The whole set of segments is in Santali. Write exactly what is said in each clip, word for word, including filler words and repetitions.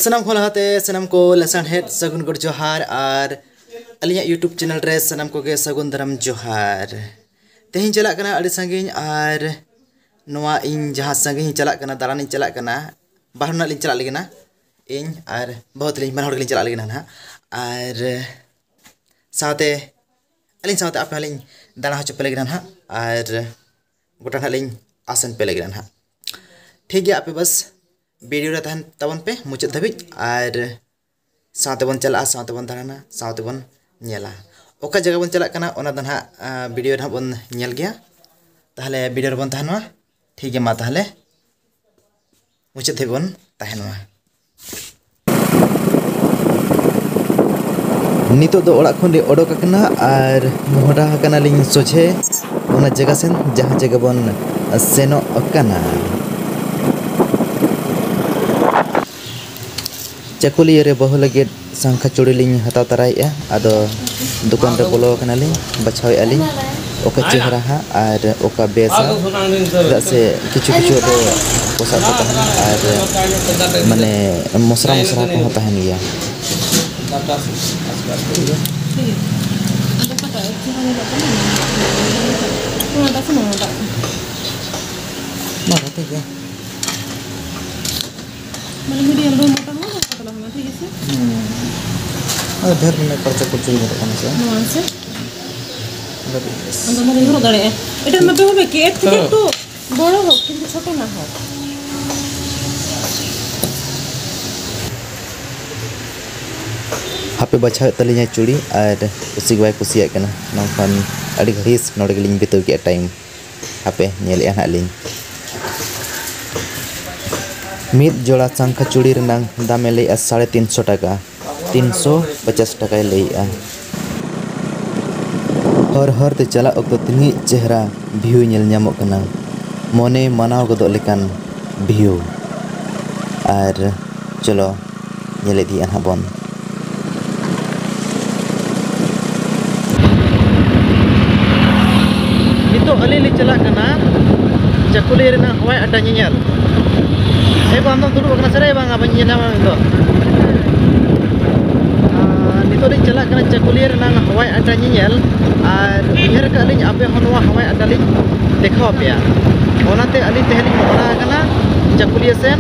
ᱥᱟᱱᱟᱢ ᱠᱷᱚᱱ ᱞᱟᱦᱟᱛᱮ ᱥᱟᱱᱟᱢ ᱠᱚ ᱞᱟᱥᱟᱲᱦᱮᱫ ᱥᱟᱹᱜᱩᱱ ᱜᱚᱰ ᱡᱚᱦᱟᱨ ᱟᱨ ᱟᱹᱞᱤᱧᱟᱜ YouTube channel ᱨᱮ ᱥᱟᱱᱟᱢ ᱠᱚᱜᱮ ᱥᱟᱹᱜᱩᱱ ᱫᱟᱨᱟᱢ ᱡᱚᱦᱟᱨ᱾ ᱛᱮᱦᱮᱧ ᱪᱟᱞᱟᱜ ᱠᱟᱱᱟ ᱟᱹᱰᱤ ᱥᱟᱺᱜᱤᱧ, ᱟᱨ ᱱᱚᱣᱟ ᱤᱧ ᱡᱟᱦᱟᱸ ᱥᱟᱺᱜᱤᱧ ᱤᱧ ᱪᱟᱞᱟᱜ ᱠᱟᱱᱟ, ᱫᱟᱬᱟᱱᱤᱧ ᱪᱟᱞᱟᱜ ᱠᱟᱱᱟ, ᱵᱟᱦᱨᱮ ᱨᱮᱱᱟᱜ ᱞᱤᱧ ᱪᱟᱞᱟᱜ ᱞᱟᱹᱜᱤᱫ ᱱᱟ, ᱤᱧ ᱟᱨ ᱵᱟᱹᱦᱩ ᱛᱟᱹᱞᱤᱧ ᱵᱟᱱᱟ ᱦᱚᱲ ᱜᱮᱞᱤᱧ ᱪᱟᱞᱟᱜ ᱞᱟᱹᱜᱤᱫ ᱱᱟᱦᱟᱜ᱾ ᱟᱨ ᱥᱟᱶᱛᱮ ᱟᱹᱞᱤᱧ ᱥᱟᱶᱛᱮ ᱟᱯᱮ ᱦᱚᱸᱞᱤᱧ ᱫᱟᱬᱟ ᱦᱚᱪᱚ ᱯᱮ ᱞᱟᱹᱜᱤᱫ ᱱᱟᱦᱟᱜ, ᱟᱨ ᱜᱚᱴᱟ ᱱᱟᱦᱟᱜ ᱞᱤᱧ ᱟᱥᱮᱱ ᱯᱮ ᱞᱟᱹᱜᱤᱫ ᱱᱟᱦᱟᱜ᱾ ᱴᱷᱤᱠ ᱜᱮᱭᱟ, ᱟᱯᱮ ᱵᱟᱥ video ᱨᱮ ᱛᱟᱦᱮᱱ ᱛᱟᱵᱚᱱ ᱯᱮ ᱢᱩᱪᱟᱹᱫ ᱫᱷᱟᱹᱵᱤᱡ, ᱟᱨ ᱥᱟᱶᱛᱮ ᱵᱚᱱ ᱪᱟᱞᱟᱜᱼᱟ, ᱥᱟᱶᱛᱮ ᱵᱚᱱ ᱫᱟᱬᱟᱱᱟ, ᱥᱟᱶᱛᱮ ᱵᱚᱱ ᱧᱮᱞᱟ᱾ ᱚᱠᱟ ᱡᱟᱭᱜᱟ ᱵᱚᱱ ᱪᱟᱞᱟᱜ ᱠᱟᱱᱟ, ᱚᱱᱟ ᱫᱚ ᱱᱟᱦᱟᱜ, ᱟ, video ᱨᱮ ᱱᱟᱦᱟᱜ ᱵᱚᱱ ᱧᱮᱞ ᱜᱮᱭᱟ᱾ ᱛᱟᱦᱚᱞᱮ video ᱨᱮᱵᱚᱱ ᱛᱟᱦᱮᱱ ᱢᱟ᱾ ᱴᱷᱤᱠ ᱜᱮᱭᱟ, ᱢᱟ ᱛᱟᱦᱚᱞᱮ ᱢᱩᱪᱟᱹᱫ ᱫᱷᱟᱹᱵᱤᱡ ᱵᱚᱱ ᱛᱟᱦᱮᱱ ᱢᱟ᱾ ᱱᱤᱛᱚᱜ ᱫᱚ ᱚᱲᱟᱜ ᱠᱷᱚᱱ ᱞᱤᱧ ᱚᱰᱚᱠ ᱟᱠᱟᱱᱟ ᱟᱨ ᱢᱚᱦᱰᱟ ᱟᱠᱟᱱᱟᱞᱤᱧ ᱥᱚᱡᱷᱮ ᱚᱱᱟ ᱡᱟᱭᱜᱟ ᱥᱮᱱ, ᱡᱟᱦᱟᱸ ᱡᱟᱭᱜᱟ ᱵᱚᱱ ᱥᱮᱱᱚᱜ ᱠᱟᱱᱟ᱾ ᱪᱟᱹᱠᱩᱞᱤᱭᱟᱹ ᱨᱮ ᱵᱟᱹᱦᱩ ᱞᱟᱹᱜᱤᱫ ᱥᱟᱝᱠᱷᱟ ᱪᱩᱲᱤ ᱞᱤᱧ ᱦᱟᱛᱟᱣ ᱛᱟᱨᱟᱭᱮᱫᱼᱟ᱾ ᱟᱫᱚ ᱫᱚᱠᱟᱱ ᱨᱮ ᱵᱚᱞᱚ ᱟᱠᱟᱱᱟᱞᱤᱧ, ᱵᱟᱪᱷᱟᱣᱮᱫᱼᱟ ᱞᱤᱧ ᱚᱠᱟ ᱪᱮᱦᱨᱟ ᱦᱟᱸᱜ ᱟᱨ ᱚᱠᱟ ᱵᱮᱥᱟ᱾ ᱪᱮᱫᱟᱜ ᱥᱮ ᱠᱤᱪᱷᱩ ᱠᱤᱪᱷᱩ ᱫᱚ ᱯᱚᱥᱟᱜ ᱠᱚ ᱛᱟᱦᱮᱱᱟ ᱟᱨ ᱢᱟᱱᱮ ᱢᱚᱥᱨᱟ ᱢᱚᱥᱨᱟ ᱠᱚᱦᱚᱸ ᱛᱟᱦᱮᱱ ᱜᱮᱭᱟ᱾ ᱱᱚᱣᱟ ᱫᱚ ᱴᱷᱤᱠ ᱜᱮᱭᱟ᱾ ᱢᱟᱱᱮ medium ᱫᱚ ᱢᱚᱴᱟ ᱦᱚᱸ ᱵᱟᱝ ᱯᱟᱛᱞᱟ ᱦᱚᱸ ᱵᱟᱝ, ᱴᱷᱤᱠ ᱟᱪᱷᱮ? ᱦᱩᱸ᱾ ᱟᱫᱚ ᱰᱷᱮᱨ ᱢᱟᱱᱮ ᱯᱟᱨᱪᱟ ᱯᱩᱨᱪᱤ ᱧᱮᱞᱚᱜ ᱠᱟᱱᱟ ᱥᱮ? ᱱᱚᱣᱟ ᱥᱮ? ᱟᱫᱚ ᱵᱮᱥ᱾ ᱟᱫᱚ ᱚᱱᱟ ᱫᱚᱧ ᱦᱚᱨᱚᱜ ᱫᱟᱲᱮᱭᱟᱜᱼᱟ᱾ ᱮᱴᱟᱜ ᱢᱟ ᱯᱮ ᱦᱚᱸ ᱵᱮ ᱠᱮᱴ ᱛᱷᱮᱠᱮ ᱦᱮᱸ᱾ ᱮᱠᱴᱩ ᱵᱚᱲᱚ ᱦᱳᱠ, ᱠᱤᱱᱛᱩ ᱪᱷᱳᱴᱳ ᱱᱟ ᱦᱳᱠ᱾ ᱦᱟᱯᱮ ᱵᱟᱪᱷᱟᱣᱮᱫ ᱛᱟᱹᱞᱤᱧᱟ ᱪᱩᱲᱤ ᱟᱨ ᱠᱩᱥᱤ ᱜᱮ ᱵᱟᱭ ᱠᱩᱥᱤᱭᱟᱜ ᱠᱟᱱᱟ᱾ ᱱᱚᱝᱠᱟᱱ ᱟᱹᱰᱤ ᱜᱷᱟᱹᱲᱤᱡ ᱱᱚᱰᱮ ᱜᱮᱞᱤᱧ ᱵᱤᱛᱟᱹᱣ ᱠᱮᱜᱼᱟ time᱾ ᱦᱟᱯᱮ ᱧᱮᱞᱮᱜᱼᱟ ᱱᱟᱦᱟᱜ ᱞᱤᱧ᱾ ᱢᱤᱫ ᱡᱚᱲᱟ ᱥᱟᱝᱠᱷᱟ ᱪᱩᱲᱤ ᱨᱮᱱᱟᱝ ᱫᱟᱢᱮ ᱞᱟᱹᱭᱮᱜᱼᱟ ᱥᱟᱲᱮ ᱛᱤᱱᱥᱚ ᱴᱟᱠᱟ, ᱛᱤᱱᱥᱚ ᱯᱚᱪᱟᱥ ᱴᱟᱠᱟᱭ ᱞᱟᱹᱭᱮᱜᱼᱟ᱾ ᱦᱚᱨ ᱦᱚᱨ ᱛᱮ ᱪᱟᱞᱟᱜ ᱚᱠᱛᱚ ᱛᱤᱱᱟᱹᱜ ᱪᱮᱦᱨᱟ view ᱧᱮᱞ ᱧᱟᱢᱚᱜ ᱠᱟᱱᱟ, ᱢᱚᱱᱮ ᱢᱟᱱᱟᱣ ᱜᱚᱫᱚᱜ ᱞᱮᱠᱟᱱ view᱾ ᱟᱨ ᱪᱚᱞᱚ ᱧᱮᱞ ᱤᱫᱤᱭᱟ ᱱᱟᱦᱟᱜ ᱵᱚᱱ᱾ ᱱᱤᱛᱚᱜ ᱟᱹᱞᱤᱧ ᱞᱤᱧ ᱪᱟᱞᱟᱜ ᱠᱟᱱᱟ ᱪᱟᱹᱠᱩᱞᱤᱭᱟᱹ ᱨᱮᱱᱟᱜ ᱦᱚᱣᱟᱭ ᱟᱰᱰᱟ ᱧᱮᱧᱮᱞ᱾ ᱦᱮᱸ ᱜᱳ, ᱟᱢ ᱫᱚᱢ ᱫᱩᱲᱩᱵ ᱟᱠᱟᱱᱟ ᱥᱮ ᱨᱮ? ᱵᱟᱝᱟ, ᱵᱟᱹᱧ ᱧᱮᱞ ᱧᱟᱢᱟ ᱢᱮᱱᱛᱮ᱾ ᱟᱨ ᱱᱤᱛᱚᱜ ᱞᱤᱧ ᱪᱟᱞᱟᱜ ᱠᱟᱱᱟ ᱪᱟᱹᱠᱩᱞᱤᱭᱟᱹ ᱨᱮᱱᱟᱜ ᱦᱟᱣᱟᱭ ᱟᱰᱰᱟ ᱧᱮᱧᱮᱞ᱾ ᱟᱨ ᱩᱭᱦᱟᱹᱨ ᱟᱠᱟᱫ ᱞᱤᱧ ᱟᱯᱮ ᱦᱚᱸ ᱱᱚᱣᱟ ᱦᱟᱣᱟᱭ ᱟᱰᱰᱟ ᱞᱤᱧ ᱫᱮᱠᱷᱟᱣ ᱟᱯᱮᱭᱟ᱾ ᱚᱱᱟᱛᱮ ᱟᱹᱞᱤᱧ ᱛᱮᱦᱮᱧ ᱞᱤᱧ ᱢᱚᱦᱰᱟ ᱟᱠᱟᱱᱟ ᱪᱟᱹᱠᱩᱞᱤᱭᱟᱹ ᱥᱮᱱ᱾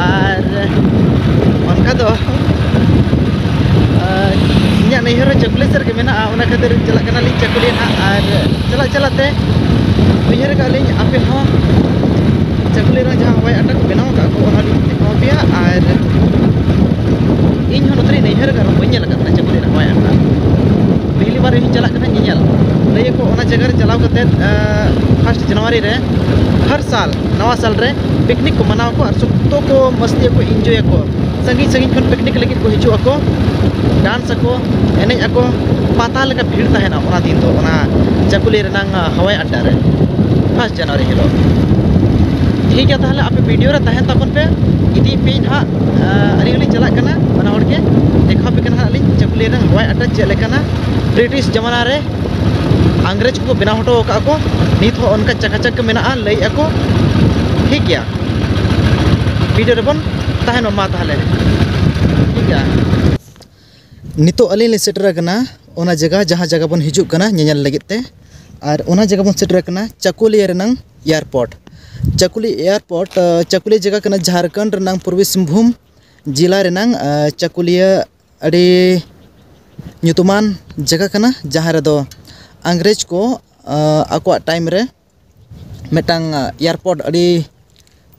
ᱟᱨ ᱚᱱᱠᱟ ᱫᱚ, ᱟᱨ ᱤᱧᱟᱹᱜ ᱱᱟᱹᱭᱦᱟᱹᱨ ᱦᱚᱸ ᱪᱟᱹᱠᱩᱞᱤᱭᱟᱹ ᱥᱮᱫ ᱨᱮᱜᱮ ᱢᱮᱱᱟᱜᱼᱟ, ᱚᱱᱟ ᱠᱷᱟᱹᱛᱤᱨ ᱪᱟᱞᱟᱜ ᱠᱟᱱᱟᱞᱤᱧ ᱪᱟᱹᱠᱩᱞᱤᱭᱟᱹ ᱱᱟᱦᱟᱜ᱾ ᱟᱨ ᱪᱟᱞᱟᱜ ᱪᱟᱞᱟᱜ ᱛᱮ ᱩᱭᱦᱟᱹᱨ ᱟᱠᱟᱫ ᱞᱤᱧ ᱟᱯᱮ ᱦᱚᱸ ᱪᱟᱹᱠᱩᱞᱤᱭᱟᱹ ᱨᱮᱱᱟᱜ ᱡᱟᱦᱟᱸ ᱦᱟᱣᱟᱭ ᱟᱰᱰᱟ ᱠᱚ ᱵᱮᱱᱟᱣ ᱟᱠᱟᱫ ᱠᱚ, ᱚᱱᱟ ᱞᱤᱧ ᱫᱮᱠᱷᱟᱣ ᱟᱯᱮᱭᱟ᱾ ᱟᱨ ᱤᱧ ᱦᱚᱸ ᱱᱚᱛᱮ ᱨᱤᱧ ᱱᱟᱹᱭᱦᱟᱹᱨ ᱟᱠᱟᱫ ᱨᱮᱦᱚᱸ ᱵᱟᱹᱧ ᱧᱮᱞ ᱟᱠᱟᱫ ᱛᱟᱦᱮᱱᱟ ᱪᱟᱹᱠᱩᱞᱤᱭᱟᱹ ᱨᱮᱱᱟᱜ ᱦᱟᱣᱟᱭ ᱟᱰᱰᱟ᱾ ᱯᱟᱹᱦᱞᱤ ᱵᱟᱨ ᱤᱧ ᱪᱟᱞᱟᱜ ᱠᱟᱱᱟ ᱧᱮᱧᱮᱞ᱾ ᱞᱟᱹᱭ ᱟᱠᱚ ᱚᱱᱟ ᱡᱟᱭᱜᱟ ᱨᱮ ᱪᱟᱞᱟᱣ ᱠᱟᱛᱮ, ᱟᱸ, ᱯᱷᱟᱥᱴ ᱡᱟᱱᱩᱣᱟᱨᱤ ᱨᱮ ᱦᱟᱨ ᱥᱟᱞ ᱱᱟᱣᱟ ᱥᱟᱞ ᱨᱮ ᱯᱤᱠᱱᱤᱠ ᱠᱚ ᱢᱟᱱᱟᱣ ᱟᱠᱚ ᱟᱨ ᱥᱚᱠᱛᱚ ᱠᱚ ᱢᱟᱹᱥᱛᱤ ᱟᱠᱚ, ᱤᱱᱡᱚᱭ ᱟᱠᱚ᱾ ᱥᱟᱺᱜᱤᱧ ᱥᱟᱺᱜᱤᱧ ᱠᱷᱚᱱ ᱯᱤᱠᱱᱤᱠ ᱞᱟᱹᱜᱤᱫ ᱠᱚ ᱦᱤᱡᱩᱜ ᱟᱠᱚ, ᱰᱟᱱᱥ ᱟᱠᱚ, ᱮᱱᱮᱡ ᱟᱠᱚ, ᱯᱟᱛᱟ ᱞᱮᱠᱟ ᱵᱷᱤᱲ ᱛᱟᱦᱮᱱᱟ ᱚᱱᱟ ᱫᱤᱱ ᱫᱚ, ᱚᱱᱟ ᱪᱟᱹᱠᱩᱞᱤᱭᱟᱹ ᱨᱮᱱᱟᱝ ᱦᱟᱣᱟᱭ ᱟᱰᱰᱟ ᱨᱮ ᱯᱷᱟᱥᱴ ᱡᱟᱱᱩᱣᱟᱨᱤ ᱦᱤᱞᱳᱜ᱾ ᱴᱷᱤᱠ ᱜᱮᱭᱟ, ᱛᱟᱦᱚᱞᱮ ᱟᱯᱮ ᱵᱷᱤᱰᱤᱭᱳ ᱨᱮ ᱛᱟᱦᱮᱱ ᱛᱟᱵᱚᱱ ᱯᱮ, ᱤᱫᱤᱭᱮᱫ ᱯᱮᱭᱟᱹᱧ ᱦᱟᱸᱜ᱾ ᱟᱹᱞᱤᱧ ᱦᱚᱸᱞᱤᱧ ᱪᱟᱞᱟᱜ ᱠᱟᱱᱟ, ᱵᱟᱱᱟ ᱦᱚᱲ ᱜᱮ᱾ ᱫᱮᱠᱷᱟᱣ ᱟᱯᱮ ᱠᱟᱱᱟ ᱦᱟᱸᱜ ᱞᱤᱧ ᱪᱟᱹᱠᱩᱞᱤᱭᱟᱹ ᱨᱮᱱᱟᱝ ᱦᱟᱣᱟᱭ ᱟᱰᱰᱟ ᱪᱮᱫ ᱞᱮᱠᱟᱱᱟ᱾ ᱵᱨᱤᱴᱤᱥ ᱡᱟᱢᱟᱱᱟ ᱨᱮ ᱤᱝᱨᱮᱡᱽ ᱠᱚᱠᱚ ᱵᱮᱱᱟᱣ ᱦᱚᱴᱚ ᱟᱠᱟᱫ ᱠᱚ, ᱱᱤᱛ ᱦᱚᱸ ᱚᱱᱠᱟ ᱪᱟᱠᱟᱪᱟᱠ ᱜᱮ ᱢᱮᱱᱟᱜᱼᱟ, ᱞᱟᱹᱭᱮᱫᱼᱟ ᱠᱚ᱾ ᱴᱷᱤᱠ ᱜᱮᱭᱟ, ᱵᱷᱤᱰᱤᱭᱳ ᱨᱮᱵᱚᱱ ᱛᱟᱦᱮᱱ ᱢᱟ, ᱢᱟ ᱛᱟᱦᱚᱞᱮ᱾ ᱴᱷᱤᱠ ᱜᱮᱭᱟ, ᱱᱤᱛᱚᱜ ᱟᱹᱞᱤᱧ ᱞᱤᱧ ᱥᱮᱴᱮᱨ ᱟᱠᱟᱱᱟ ᱚᱱᱟ ᱡᱟᱭᱜᱟ, ᱡᱟᱦᱟᱸ ᱡᱟᱭᱜᱟ ᱵᱚᱱ ᱦᱤᱡᱩᱜ ᱠᱟᱱᱟ ᱧᱮᱧᱮᱞ ᱞᱟᱹᱜᱤᱫ ᱛᱮ᱾ ᱟᱨ ᱚᱱᱟ ᱡᱟᱭᱜᱟ ᱵᱚᱱ ᱥᱮᱴᱮᱨ ᱟᱠᱟᱱᱟ ᱪᱟᱹᱠᱩᱞᱤᱭᱟᱹ ᱨᱮᱱᱟᱝ ᱮᱭᱟᱨᱯᱳᱨᱴ᱾ ᱪᱟᱹᱠᱩᱞᱤ ᱮᱭᱟᱨᱯᱳᱨᱴ, ᱟᱸ, ᱪᱟᱹᱠᱩᱞᱤᱭᱟᱹ ᱡᱟᱭᱜᱟ ᱠᱟᱱᱟ ᱡᱷᱟᱲᱠᱷᱚᱸᱰ ᱨᱮᱱᱟᱝ ᱯᱩᱨᱵᱤ ᱥᱤᱝᱵᱷᱩᱢ ᱡᱮᱞᱟ ᱨᱮᱱᱟᱝ, ᱟᱸ, ᱪᱟᱹᱠᱩᱞᱤᱭᱟᱹ ᱟᱹᱰᱤ ᱧᱩᱛᱩᱢᱟᱱ ᱡᱟᱭᱜᱟ ᱠᱟᱱᱟ, ᱡᱟᱦᱟᱸ ᱨᱮᱫᱚ ᱤᱝᱨᱮᱡᱽ ᱠᱚ, ᱟᱸ, ᱟᱠᱚᱣᱟᱜ ᱴᱟᱭᱤᱢ ᱨᱮ ᱢᱤᱫᱴᱟᱝ, ᱟᱸ, ᱮᱭᱟᱨᱯᱳᱨᱴ, ᱟᱹᱰᱤ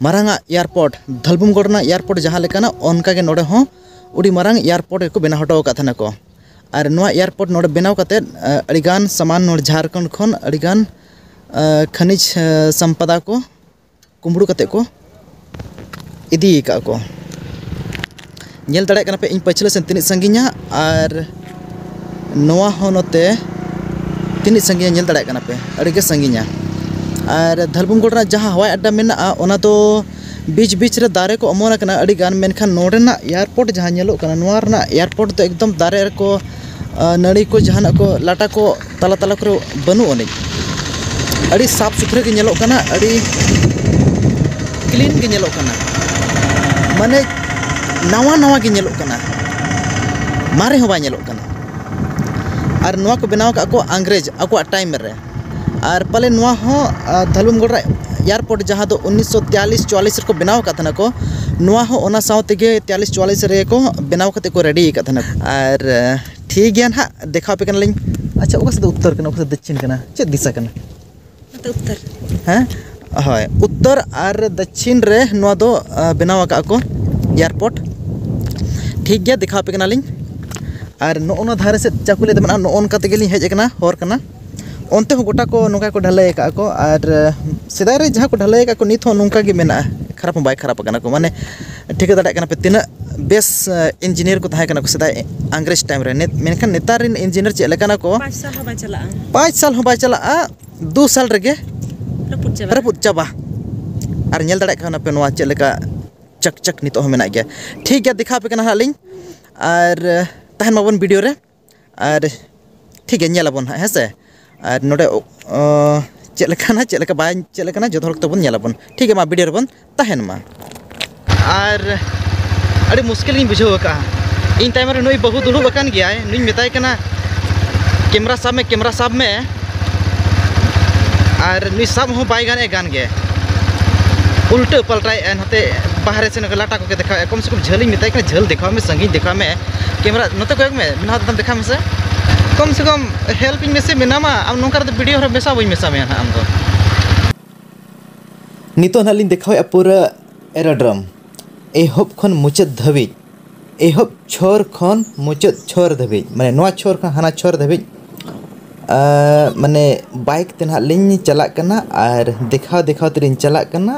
ᱢᱟᱨᱟᱝᱟᱜ ᱮᱭᱟᱨᱯᱳᱨᱴ, ᱫᱷᱟᱞᱵᱷᱩᱢᱜᱚᱲ ᱨᱮᱱᱟᱜ ᱮᱭᱟᱨᱯᱳᱨᱴ ᱡᱟᱦᱟᱸ ᱞᱮᱠᱟᱱᱟ, ᱚᱱᱠᱟᱜᱮ ᱱᱚᱰᱮ ᱦᱚᱸ ᱟᱹᱰᱤ ᱢᱟᱨᱟᱝ ᱮᱭᱟᱨᱯᱳᱨᱴ ᱜᱮᱠᱚ ᱵᱮᱱᱟᱣ ᱦᱚᱴᱚ ᱟᱠᱟᱫ ᱛᱟᱦᱮᱱᱟ ᱠᱚ᱾ ᱟᱨ ᱱᱚᱣᱟ ᱮᱭᱟᱨᱯᱳᱨᱴ ᱱᱚᱰᱮ ᱵᱮᱱᱟᱣ ᱠᱟᱛᱮᱫ, ᱟᱸ, ᱟᱹᱰᱤᱜᱟᱱ ᱥᱟᱢᱟᱱ ᱱᱚᱰᱮ ᱡᱷᱟᱲᱠᱷᱚᱸᱰ ᱠᱷᱚᱱ ᱟᱹᱰᱤᱜᱟᱱ, ᱟᱸ, ᱠᱷᱟᱱᱤᱡᱽ, ᱟᱸ, ᱥᱟᱢᱯᱟᱫᱟ ᱠᱚ ᱠᱩᱢᱵᱽᱲᱩ ᱠᱟᱛᱮᱫ ᱠᱚ ᱤᱫᱤ ᱟᱠᱟᱫ ᱠᱚ᱾ ᱧᱮᱞ ᱫᱟᱲᱮᱭᱟᱜ ᱠᱟᱱᱟ ᱯᱮ ᱤᱧ ᱯᱟᱹᱪᱷᱞᱟᱹ ᱥᱮᱱ ᱛᱤᱱᱟᱹᱜ ᱥᱟᱺᱜᱤᱧᱟ, ᱟᱨ ᱱᱚᱣᱟ ᱦᱚᱸ ᱱᱚᱛᱮ ᱛᱤᱱᱟᱹᱜ ᱥᱟᱺᱜᱤᱧᱟ ᱧᱮᱞ ᱫᱟᱲᱮᱭᱟᱜ ᱠᱟᱱᱟ ᱯᱮ, ᱟᱹᱰᱤ ᱜᱮ ᱥᱟᱺᱜᱤᱧᱟ᱾ ᱟᱨ ᱫᱷᱟᱞᱵᱷᱩᱢᱜᱚᱲ ᱨᱮᱱᱟᱜ ᱡᱟᱦᱟᱸ ᱦᱟᱣᱟᱭ ᱟᱰᱰᱟ ᱢᱮᱱᱟᱜᱼᱟ, ᱚᱱᱟ ᱫᱚ ᱵᱤᱪ ᱵᱤᱪ ᱨᱮ ᱫᱟᱨᱮ ᱠᱚ ᱚᱢᱚᱱ ᱟᱠᱟᱱᱟ ᱟᱹᱰᱤ ᱜᱟᱱ, ᱢᱮᱱᱠᱷᱟᱱ ᱱᱚᱰᱮᱱᱟᱜ ᱮᱭᱟᱨᱯᱳᱨᱴ ᱡᱟᱦᱟᱸ ᱧᱮᱞᱚᱜ ᱠᱟᱱᱟ, ᱱᱚᱣᱟ ᱨᱮᱱᱟᱜ ᱮᱭᱟᱨᱯᱳᱨᱴ ᱫᱚ ᱮᱠᱫᱚᱢ ᱫᱟᱨᱮ ᱨᱮᱠᱚ, ᱟᱸ, ᱱᱟᱹᱲᱤ ᱠᱚ, ᱡᱟᱦᱟᱱᱟᱜ ᱠᱚ, ᱞᱟᱴᱟ ᱠᱚ ᱛᱟᱞᱟ ᱛᱟᱞᱟ ᱠᱚᱨᱮ ᱵᱟᱹᱱᱩᱜ ᱟᱹᱱᱤᱡ᱾ ᱟᱹᱰᱤ ᱥᱟᱯᱷ ᱥᱩᱛᱷᱨᱟᱹ ᱜᱮ ᱧᱮᱞᱚᱜ ᱠᱟᱱᱟ, ᱟᱹᱰᱤ ᱠᱞᱤᱱ ᱜᱮ ᱧᱮᱞᱚᱜ ᱠᱟᱱᱟ᱾ ᱢᱟᱱᱮ ᱱᱟᱣᱟ ᱱᱟᱣᱟ ᱜᱮ ᱧᱮᱞᱚᱜ ᱠᱟᱱᱟ, ᱢᱟᱨᱮ ᱦᱚᱸ ᱵᱟᱭ ᱧᱮᱞᱚᱜ ᱠᱟᱱᱟ᱾ ᱟᱨ ᱱᱚᱣᱟ ᱠᱚ ᱵᱮᱱᱟᱣ ᱟᱠᱟᱫ ᱠᱚ ᱤᱝᱨᱮᱡᱽ ᱟᱠᱚᱣᱟᱜ ᱴᱟᱭᱤᱢ ᱨᱮ᱾ ᱟᱨ ᱯᱟᱞᱮ ᱱᱚᱣᱟ ᱦᱚᱸ, ᱟ, ᱫᱷᱟᱞᱩᱢᱜᱚᱲ ᱨᱮ ᱮᱭᱟᱨᱯᱳᱨᱴ, ᱡᱟᱦᱟᱸ ᱫᱚ ᱩᱱᱤᱥᱥᱚ ᱛᱮᱭᱟᱞᱤᱥ ᱪᱩᱣᱟᱞᱤᱥ ᱨᱮᱠᱚ ᱵᱮᱱᱟᱣ ᱟᱠᱟᱫ ᱛᱟᱦᱮᱱᱟ ᱠᱚ, ᱱᱚᱣᱟ ᱦᱚᱸ ᱚᱱᱟ ᱥᱟᱶ ᱛᱮᱜᱮ ᱛᱮᱭᱟᱞᱤᱥ ᱪᱩᱣᱟᱞᱤᱥ ᱨᱮ ᱠᱚ ᱵᱮᱱᱟᱣ ᱠᱟᱛᱮ ᱠᱚ ᱨᱮᱰᱤ ᱟᱠᱟᱫ ᱛᱟᱦᱮᱱᱟ᱾ ᱟᱨ, ᱟ, ᱴᱷᱤᱠ ᱜᱮᱭᱟ ᱱᱟᱦᱟᱜ, ᱫᱮᱠᱷᱟᱣ ᱟᱯᱮ ᱠᱟᱱᱟᱞᱤᱧ᱾ ᱟᱪᱪᱷᱟ, ᱚᱠᱟ ᱥᱮᱫ ᱫᱚ ᱩᱛᱛᱚᱨ ᱠᱟᱱᱟ, ᱚᱠᱟ ᱥᱮᱫ ᱫᱚ ᱫᱚᱠᱠᱷᱤᱱ ᱠᱟᱱᱟ, ᱪᱮᱫ ᱫᱤᱥᱟ ᱠᱟᱱᱟ? ᱱᱚᱛᱮ ᱩᱛᱛᱚᱨ᱾ ᱦᱮᱸ, ᱦᱳᱭ, ᱩᱛᱛᱚᱨ ᱟᱨ ᱫᱚᱠᱠᱷᱤᱱ ᱨᱮ ᱱᱚᱣᱟ ᱫᱚ, ᱟ, ᱵᱮᱱᱟᱣ ᱟᱠᱟᱫ ᱠᱚ ᱮᱭᱟᱨᱯᱳᱨᱴ᱾ ᱴᱷᱤᱠ ᱜᱮᱭᱟ, ᱫᱮᱠᱷᱟᱣ ᱟᱯᱮ ᱠᱟᱱᱟᱞᱤᱧ᱾ ᱟᱨ ᱱᱚᱜᱼᱚ ᱱᱚᱣᱟ ᱫᱷᱟᱨᱮ ᱥᱮᱫ ᱪᱟᱹᱠᱩᱞᱤᱭᱟᱹ ᱫᱚ ᱢᱮᱱᱟᱜᱼᱟ, ᱱᱚᱜᱼᱚ ᱱᱚᱝᱠᱟ ᱛᱮᱜᱮᱞᱤᱧ ᱦᱮᱡ ᱟᱠᱟᱱᱟ, ᱦᱚᱨ ᱠᱟᱱᱟ᱾ ᱚᱱᱛᱮ ᱦᱚᱸ ᱜᱚᱴᱟ ᱠᱚ ᱱᱚᱝᱠᱟ ᱠᱚ ᱰᱷᱟᱹᱞᱟᱹᱭ ᱟᱠᱟᱫ ᱠᱚ᱾ ᱟᱨ, ᱟ, ᱥᱮᱫᱟᱭ ᱨᱮ ᱡᱟᱦᱟᱸ ᱠᱚ ᱰᱷᱟᱹᱞᱟᱹᱭ ᱟᱠᱟᱫ ᱠᱚ, ᱱᱤᱛ ᱦᱚᱸ ᱱᱚᱝᱠᱟ ᱜᱮ ᱢᱮᱱᱟᱜᱼᱟ, ᱠᱷᱟᱨᱟᱯ ᱦᱚᱸ ᱵᱟᱭ ᱠᱷᱟᱨᱟᱯ ᱟᱠᱟᱱᱟ ᱠᱚ᱾ ᱢᱟᱱᱮ, ᱴᱷᱤᱠᱟᱹ ᱫᱟᱲᱮᱭᱟᱜ ᱠᱟᱱᱟ ᱯᱮ ᱛᱤᱱᱟᱹᱜ ᱵᱮᱥ, ᱟ, ᱤᱧᱡᱤᱱᱤᱭᱟᱨ ᱠᱚ ᱛᱟᱦᱮᱸ ᱠᱟᱱᱟ ᱠᱚ ᱥᱮᱫᱟᱭ ᱤᱝᱨᱮᱡᱽ ᱴᱟᱭᱤᱢ ᱨᱮ᱾ ᱱᱤᱛ, ᱢᱮᱱᱠᱷᱟᱱ ᱱᱮᱛᱟᱨ ᱨᱮᱱ ᱤᱧᱡᱤᱱᱤᱭᱟᱨ ᱪᱮᱫ ᱞᱮᱠᱟᱱᱟ ᱠᱚ? ᱯᱟᱸᱪ ᱥᱟᱞ ᱦᱚᱸ ᱵᱟᱭ ᱪᱟᱞᱟᱜᱼᱟ᱾ ᱯᱟᱸᱪ ᱥᱟᱞ ᱦᱚᱸ ᱵᱟᱭ ᱪᱟᱞᱟᱜᱼᱟ, ᱫᱩ ᱥᱟᱞ ᱨᱮᱜᱮ ᱨᱟᱹᱯᱩᱫ ᱪᱟᱵᱟ᱾ ᱨᱟᱹᱯᱩᱫ ᱪᱟᱵᱟ᱾ ᱟᱨ ᱧᱮᱞ ᱫᱟᱲᱮᱭᱟᱜ ᱠᱟᱱᱟ ᱯᱮ ᱱᱚᱣᱟ ᱪᱮᱫ ᱞᱮᱠᱟ ᱪᱟᱠ ᱪᱟᱠ ᱱᱤᱛᱚᱜ ᱦᱚᱸ ᱢᱮᱱᱟᱜ ᱜᱮᱭᱟ᱾ ᱴᱷᱤᱠ ᱜᱮᱭᱟ, ᱫᱮᱠᱷᱟᱣ ᱟᱯᱮ ᱠᱟᱱᱟ ᱦᱟᱸᱜ ᱞᱤᱧ, ᱟᱨ ᱛᱟᱦᱮᱱ ᱢᱟᱵᱚᱱ ᱵᱷᱤᱰᱤᱭᱳ ᱨᱮ᱾ ᱟᱨ ᱴᱷᱤᱠ ᱜᱮᱭᱟ, ᱧᱮᱞ ᱟᱵᱚᱱ ᱦᱟᱸᱜ, ᱦᱮᱸ ᱥᱮ᱾ ᱟᱨ ᱱᱚᱰᱮ, ᱚ, ᱪᱮᱫ ᱞᱮᱠᱟᱱᱟ, ᱪᱮᱫ ᱞᱮᱠᱟ ᱵᱟᱭ, ᱪᱮᱫ ᱞᱮᱠᱟᱱᱟ, ᱡᱚᱛᱚ ᱦᱚᱲ ᱛᱮᱵᱚᱱ ᱧᱮᱞ ᱟᱵᱚᱱ᱾ ᱴᱷᱤᱠ ᱜᱮᱭᱟ, ᱢᱟ ᱵᱷᱤᱰᱤᱭᱳ ᱨᱮᱵᱚᱱ ᱛᱟᱦᱮᱱ ᱢᱟ᱾ ᱟᱨ ᱟᱹᱰᱤ ᱢᱩᱥᱠᱤᱞ ᱜᱤᱧ ᱵᱩᱡᱷᱟᱹᱣ ᱟᱠᱟᱫᱼᱟ᱾ ᱤᱧ ᱛᱟᱭᱚᱢ ᱨᱮ ᱱᱩᱭ ᱵᱟᱹᱦᱩ ᱫᱩᱲᱩᱵ ᱟᱠᱟᱱ ᱜᱮᱭᱟᱭ, ᱱᱩᱭ ᱢᱮᱛᱟᱭ ᱠᱟᱱᱟ, "ᱠᱮᱢᱨᱟ ᱥᱟᱵ ᱢᱮ, ᱠᱮᱢᱨᱟ ᱥᱟᱵ ᱢᱮ", ᱟᱨ ᱱᱩᱭ ᱥᱟᱵ ᱦᱚᱸ ᱵᱟᱭ ᱜᱟᱱᱮᱫᱼᱟ ᱜᱟᱱ ᱜᱮ, ᱩᱞᱴᱟᱹ ᱯᱟᱞᱴᱟᱭᱮᱫᱼᱟ, ᱱᱚᱛᱮ ᱵᱟᱦᱨᱮ ᱥᱮᱱ ᱞᱟᱴᱟ ᱠᱚᱜᱮ ᱫᱮᱠᱷᱟᱣᱮᱫᱼᱟ᱾ ᱠᱚᱢ ᱥᱮ ᱠᱚᱢ ᱡᱷᱟᱹᱞᱤᱧ ᱢᱮᱛᱟᱭ ᱠᱟᱱᱟ, "ᱡᱷᱟᱹᱞ ᱫᱮᱠᱷᱟᱣ ᱢᱮ, ᱥᱟᱺᱜᱤᱧ ᱫᱮᱠᱷᱟᱣ ᱢᱮ, ᱠᱮᱢᱨᱟ ᱱᱚᱛᱮ ᱠᱚᱭᱚᱜ ᱢᱮ, ᱢᱤᱫ ᱫᱷᱟᱣ ᱫᱮᱠᱷᱟᱣ ᱢᱮᱥᱮ, ᱠᱚᱢ ᱥᱮ ᱠᱚᱢ ᱦᱮᱞᱯ ᱤᱧ ᱢᱮᱥᱮ, ᱢᱮᱱᱟᱢᱟ ᱟᱢ, ᱱᱚᱝᱠᱟ ᱨᱮᱫᱚ ᱵᱷᱤᱰᱤᱭᱳ ᱦᱚᱸ ᱢᱮᱥᱟ ᱵᱟᱹᱧ ᱢᱮᱥᱟ ᱢᱮᱭᱟ ᱱᱟᱦᱟᱜ ᱟᱢ ᱫᱚ᱾" ᱱᱤᱛᱚᱜ ᱱᱟᱦᱟᱜ ᱞᱤᱧ ᱫᱮᱠᱷᱟᱣᱮᱫᱼᱟ ᱯᱩᱨᱟᱹ ᱮᱨᱳᱰᱨᱳᱢ, ᱮᱦᱚᱵ ᱠᱷᱚᱱ ᱢᱩᱪᱟᱹᱫ ᱫᱷᱟᱹᱵᱤᱡ, ᱮᱦᱚᱵ ᱪᱷᱚᱨ ᱠᱷᱚᱱ ᱢᱩᱪᱟᱹᱫ ᱪᱷᱚᱨ ᱫᱷᱟᱹᱵᱤᱡ, ᱢᱟᱱᱮ ᱱᱚᱣᱟ ᱪᱷᱚᱨ ᱠᱷᱚᱱ ᱦᱟᱱᱟ ᱪᱷᱚᱨ ᱫᱷᱟᱹᱵᱤᱡ, ᱟᱸ, ᱢᱟᱱᱮ ᱵᱟᱭᱤᱠ ᱛᱮ ᱱᱟᱦᱟᱜ ᱞᱤᱧ ᱪᱟᱞᱟᱜ ᱠᱟᱱᱟ ᱟᱨ ᱫᱮᱠᱷᱟᱣ ᱫᱮᱠᱷᱟᱣ ᱛᱮᱞᱤᱧ ᱪᱟᱞᱟᱜ ᱠᱟᱱᱟ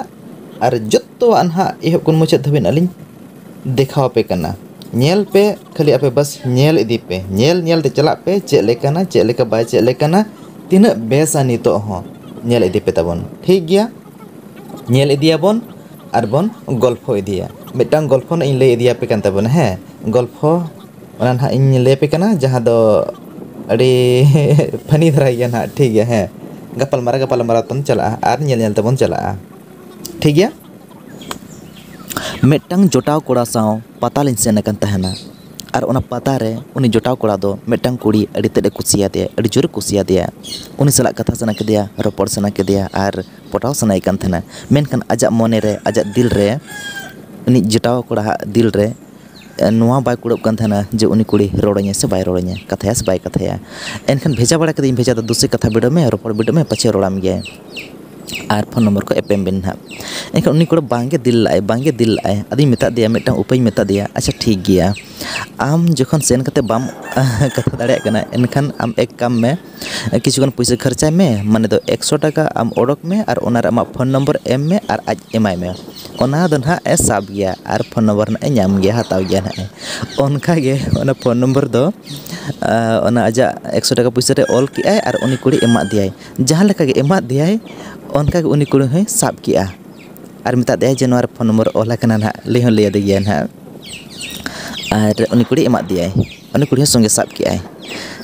ᱟᱨ ᱡᱚᱛᱚᱣᱟᱜ ᱱᱟᱦᱟᱜ ᱮᱦᱚᱵ ᱠᱷᱚᱱ ᱢᱩᱪᱟᱹᱫ ᱫᱷᱟᱹᱵᱤᱡ ᱱᱟᱦᱟᱜ ᱞᱤᱧ ᱫᱮᱠᱷᱟᱣ ᱟᱯᱮ ᱠᱟᱱᱟ᱾ ᱧᱮᱞ ᱯᱮ, ᱠᱷᱟᱹᱞᱤ ᱟᱯᱮ ᱵᱟᱥ ᱧᱮᱞ ᱤᱫᱤ ᱯᱮ, ᱧᱮᱞ ᱧᱮᱞ ᱛᱮ ᱪᱟᱞᱟᱜ ᱯᱮ, ᱪᱮᱫ ᱞᱮᱠᱟᱱᱟ, ᱪᱮᱫ ᱞᱮᱠᱟ ᱵᱟᱭ ᱪᱮᱫ ᱞᱮᱠᱟᱱᱟ, ᱛᱤᱱᱟᱹᱜ ᱵᱮᱥᱟ ᱱᱤᱛᱚᱜ ᱦᱚᱸ ᱧᱮᱞ ᱤᱫᱤ ᱯᱮ ᱛᱟᱵᱚᱱ, ᱴᱷᱤᱠ ᱜᱮᱭᱟ? ᱧᱮᱞ ᱤᱫᱤᱭᱟᱵᱚᱱ ᱟᱨ ᱵᱚᱱ ᱜᱚᱞᱯᱷᱚ ᱤᱫᱤᱭᱟ᱾ ᱢᱤᱫᱴᱟᱝ ᱜᱚᱞᱯᱷᱚ ᱱᱟᱜ ᱤᱧ ᱞᱟᱹᱭ ᱤᱫᱤᱭᱟᱯᱮ ᱠᱟᱱ ᱛᱟᱵᱚᱱᱟ, ᱦᱮᱸ, ᱜᱚᱞᱯᱷᱚ ᱚᱱᱟ ᱱᱟᱦᱟᱜ ᱤᱧ ᱞᱟᱹᱭ ᱟᱯᱮ ᱠᱟᱱᱟ, ᱡᱟᱦᱟᱸ ᱫᱚ ᱟᱹᱰᱤ ᱯᱷᱟᱱᱤ ᱫᱷᱟᱨᱟ ᱜᱮᱭᱟ ᱱᱟᱦᱟᱜ, ᱴᱷᱤᱠ ᱜᱮᱭᱟ, ᱦᱮᱸ, ᱜᱟᱯᱟᱞᱢᱟᱨᱟᱣ ᱜᱟᱯᱟᱞᱢᱟᱨᱟᱣ ᱛᱮᱵᱚᱱ ᱪᱟᱞᱟᱜᱼᱟ ᱟᱨ ᱧᱮᱞ ᱧᱮᱞ ᱛᱮᱵᱚᱱ ᱪᱟᱞᱟᱜᱼᱟ, ᱴᱷᱤᱠ ᱜᱮᱭᱟ? ᱢᱤᱫᱴᱟᱝ ᱡᱚᱴᱟᱣ ᱠᱚᱲᱟ ᱥᱟᱶ ᱯᱟᱛᱟ ᱞᱤᱧ ᱥᱮᱱ ᱟᱠᱟᱱ ᱛᱟᱦᱮᱱᱟ᱾ ᱟᱨ ᱚᱱᱟ ᱯᱟᱛᱟ ᱨᱮ ᱩᱱᱤ ᱡᱚᱴᱟᱣ ᱠᱚᱲᱟ ᱫᱚ ᱢᱤᱫᱴᱟᱝ ᱠᱩᱲᱤ ᱟᱹᱰᱤ ᱛᱮᱫ ᱮ ᱠᱩᱥᱤᱭᱟᱫᱮᱭᱟ, ᱟᱹᱰᱤ ᱡᱳᱨᱮ ᱠᱩᱥᱤᱭᱟᱫᱮᱭᱟ᱾ ᱩᱱᱤ ᱥᱟᱞᱟᱜ ᱠᱟᱛᱷᱟ ᱥᱟᱱᱟ ᱠᱮᱫᱮᱭᱟ, ᱨᱚᱯᱚᱲ ᱥᱟᱱᱟ ᱠᱮᱫᱮᱭᱟ ᱟᱨ ᱯᱚᱴᱟᱣ ᱥᱟᱱᱟᱭᱮ ᱠᱟᱱ ᱛᱟᱦᱮᱱᱟ᱾ ᱢᱮᱱᱠᱷᱟᱱ ᱟᱡᱟᱜ ᱢᱚᱱᱮ ᱨᱮ, ᱟᱡᱟᱜ ᱫᱤᱞ ᱨᱮ, ᱩᱱᱤ ᱡᱚᱴᱟᱣ ᱠᱚᱲᱟᱣᱟᱜ ᱫᱤᱞ ᱨᱮ ᱱᱚᱣᱟ ᱵᱟᱭ ᱠᱩᱲᱟᱹᱜ ᱠᱟᱱ ᱛᱟᱦᱮᱱᱟ ᱡᱮ ᱩᱱᱤ ᱠᱩᱲᱤ ᱨᱚᱲᱟᱹᱧᱟ ᱥᱮ ᱵᱟᱭ ᱨᱚᱲᱟᱹᱧᱟ, ᱠᱟᱛᱷᱟᱭᱟ ᱥᱮ ᱵᱟᱭ ᱠᱟᱛᱷᱟᱭᱟ᱾ ᱮᱱᱠᱷᱟᱱ ᱵᱷᱮᱡᱟ ᱵᱟᱲᱟ ᱠᱟᱛᱮ ᱤᱧ ᱵᱷᱮᱡᱟ ᱫᱟ, ᱫᱩᱥᱮ ᱠᱟᱛᱷᱟ ᱵᱤᱰᱟᱹᱣ ᱢᱮ, ᱨᱚᱯᱚᱲ ᱵᱤᱰᱟᱹᱣ ᱢᱮ, ᱯᱟᱪᱷᱮ ᱨᱚᱲᱟᱢ ᱜᱮᱭᱟᱭ᱾ ᱟᱨ ᱯᱷᱳᱱ ᱱᱚᱢᱵᱚᱨ ᱠᱚ ᱮᱯᱮᱢ ᱵᱤᱱ ᱱᱟᱦᱟᱜ᱾ ᱮᱱᱠᱷᱟᱱ ᱩᱱᱤ ᱠᱚᱲᱟ ᱵᱟᱝᱜᱮ ᱫᱤᱞ ᱞᱟᱜᱼᱟᱭ, ᱵᱟᱝᱜᱮ ᱫᱤᱞ ᱞᱟᱜᱼᱟᱭ᱾ ᱟᱫᱚᱧ ᱢᱮᱛᱟ ᱫᱮᱭᱟ, ᱢᱤᱫᱴᱟᱝ ᱩᱯᱟᱹᱭ ᱢᱮᱛᱟ ᱫᱮᱭᱟ, ᱟᱪᱪᱷᱟ ᱴᱷᱤᱠ ᱜᱮᱭᱟ, ᱟᱢ ᱡᱚᱠᱷᱚᱱ ᱥᱮᱱ ᱠᱟᱛᱮ ᱵᱟᱢ ᱠᱟᱛᱷᱟ ᱫᱟᱲᱮᱭᱟᱜ ᱠᱟᱱᱟ, ᱮᱱᱠᱷᱟᱱ ᱟᱢ ᱮᱠ ᱠᱟᱢ ᱢᱮ, ᱠᱤᱪᱷᱩᱜᱟᱱ ᱯᱩᱭᱥᱟᱹ ᱠᱷᱚᱨᱪᱟᱭ ᱢᱮ, ᱢᱟᱱᱮ ᱫᱚ ᱮᱠᱥᱚ ᱴᱟᱠᱟ ᱟᱢ ᱚᱰᱚᱠ ᱢᱮ ᱟᱨ ᱚᱱᱟ ᱨᱮ ᱟᱢᱟᱜ ᱯᱷᱳᱱ ᱱᱚᱢᱵᱚᱨ ᱮᱢ ᱢᱮ ᱟᱨ ᱟᱡ ᱮᱢᱟᱭ ᱢᱮ᱾ ᱚᱱᱟ ᱫᱚ ᱱᱟᱦᱟᱜ ᱮ ᱥᱟᱵ ᱜᱮᱭᱟ ᱟᱨ ᱯᱷᱳᱱ ᱱᱚᱢᱵᱚᱨ ᱱᱟᱦᱟᱜ ᱮ ᱧᱟᱢ ᱜᱮᱭᱟ, ᱦᱟᱛᱟᱣ ᱜᱮᱭᱟ ᱱᱟᱦᱟᱜ ᱮ᱾ ᱚᱱᱠᱟ ᱜᱮ ᱚᱱᱟ ᱯᱷᱳᱱ ᱱᱚᱢᱵᱚᱨ ᱫᱚ, ᱟᱸ, ᱚᱱᱟ ᱟᱡᱟᱜ ᱮᱠᱥᱚ ᱴᱟᱠᱟ ᱯᱩᱭᱥᱟᱹ ᱨᱮ ᱚᱞ ᱠᱮᱜᱼᱟᱭ ᱟᱨ ᱩᱱᱤ ᱠᱩᱲᱤ ᱮᱢᱟᱫ ᱫᱮᱭᱟᱭ᱾ ᱡᱟᱦᱟᱸ ᱞᱮᱠᱟ ᱜᱮ ᱮᱢᱟᱫ ᱫᱮᱭᱟᱭ, ᱚᱱᱠᱟ ᱜᱮ ᱩᱱᱤ ᱠᱩᱲᱤ ᱦᱚᱸᱭ ᱥᱟᱵ ᱠᱮᱜᱼᱟ ᱟᱨ ᱢᱮᱛᱟᱫ ᱫᱮᱭᱟᱭ ᱡᱮ, "ᱱᱚᱣᱟ ᱨᱮ ᱯᱷᱳᱱ ᱱᱚᱢᱵᱚᱨ ᱚᱞ ᱟᱠᱟᱱᱟ ᱱᱟᱦᱟᱜ", ᱞᱟᱹᱭ ᱦᱚᱸ ᱞᱟᱹᱭ ᱟᱫᱮ ᱜᱮᱭᱟ ᱱᱟᱦᱟᱜ᱾ ᱟᱨ ᱩᱱᱤ ᱠᱩᱲᱤ ᱮᱢᱟᱫ ᱫᱮᱭᱟᱭ, ᱩᱱᱤ ᱠᱩᱲᱤ ᱦᱚᱸ ᱥᱚᱸᱜᱮ ᱥᱟᱵ ᱠᱮᱜᱼᱟᱭ᱾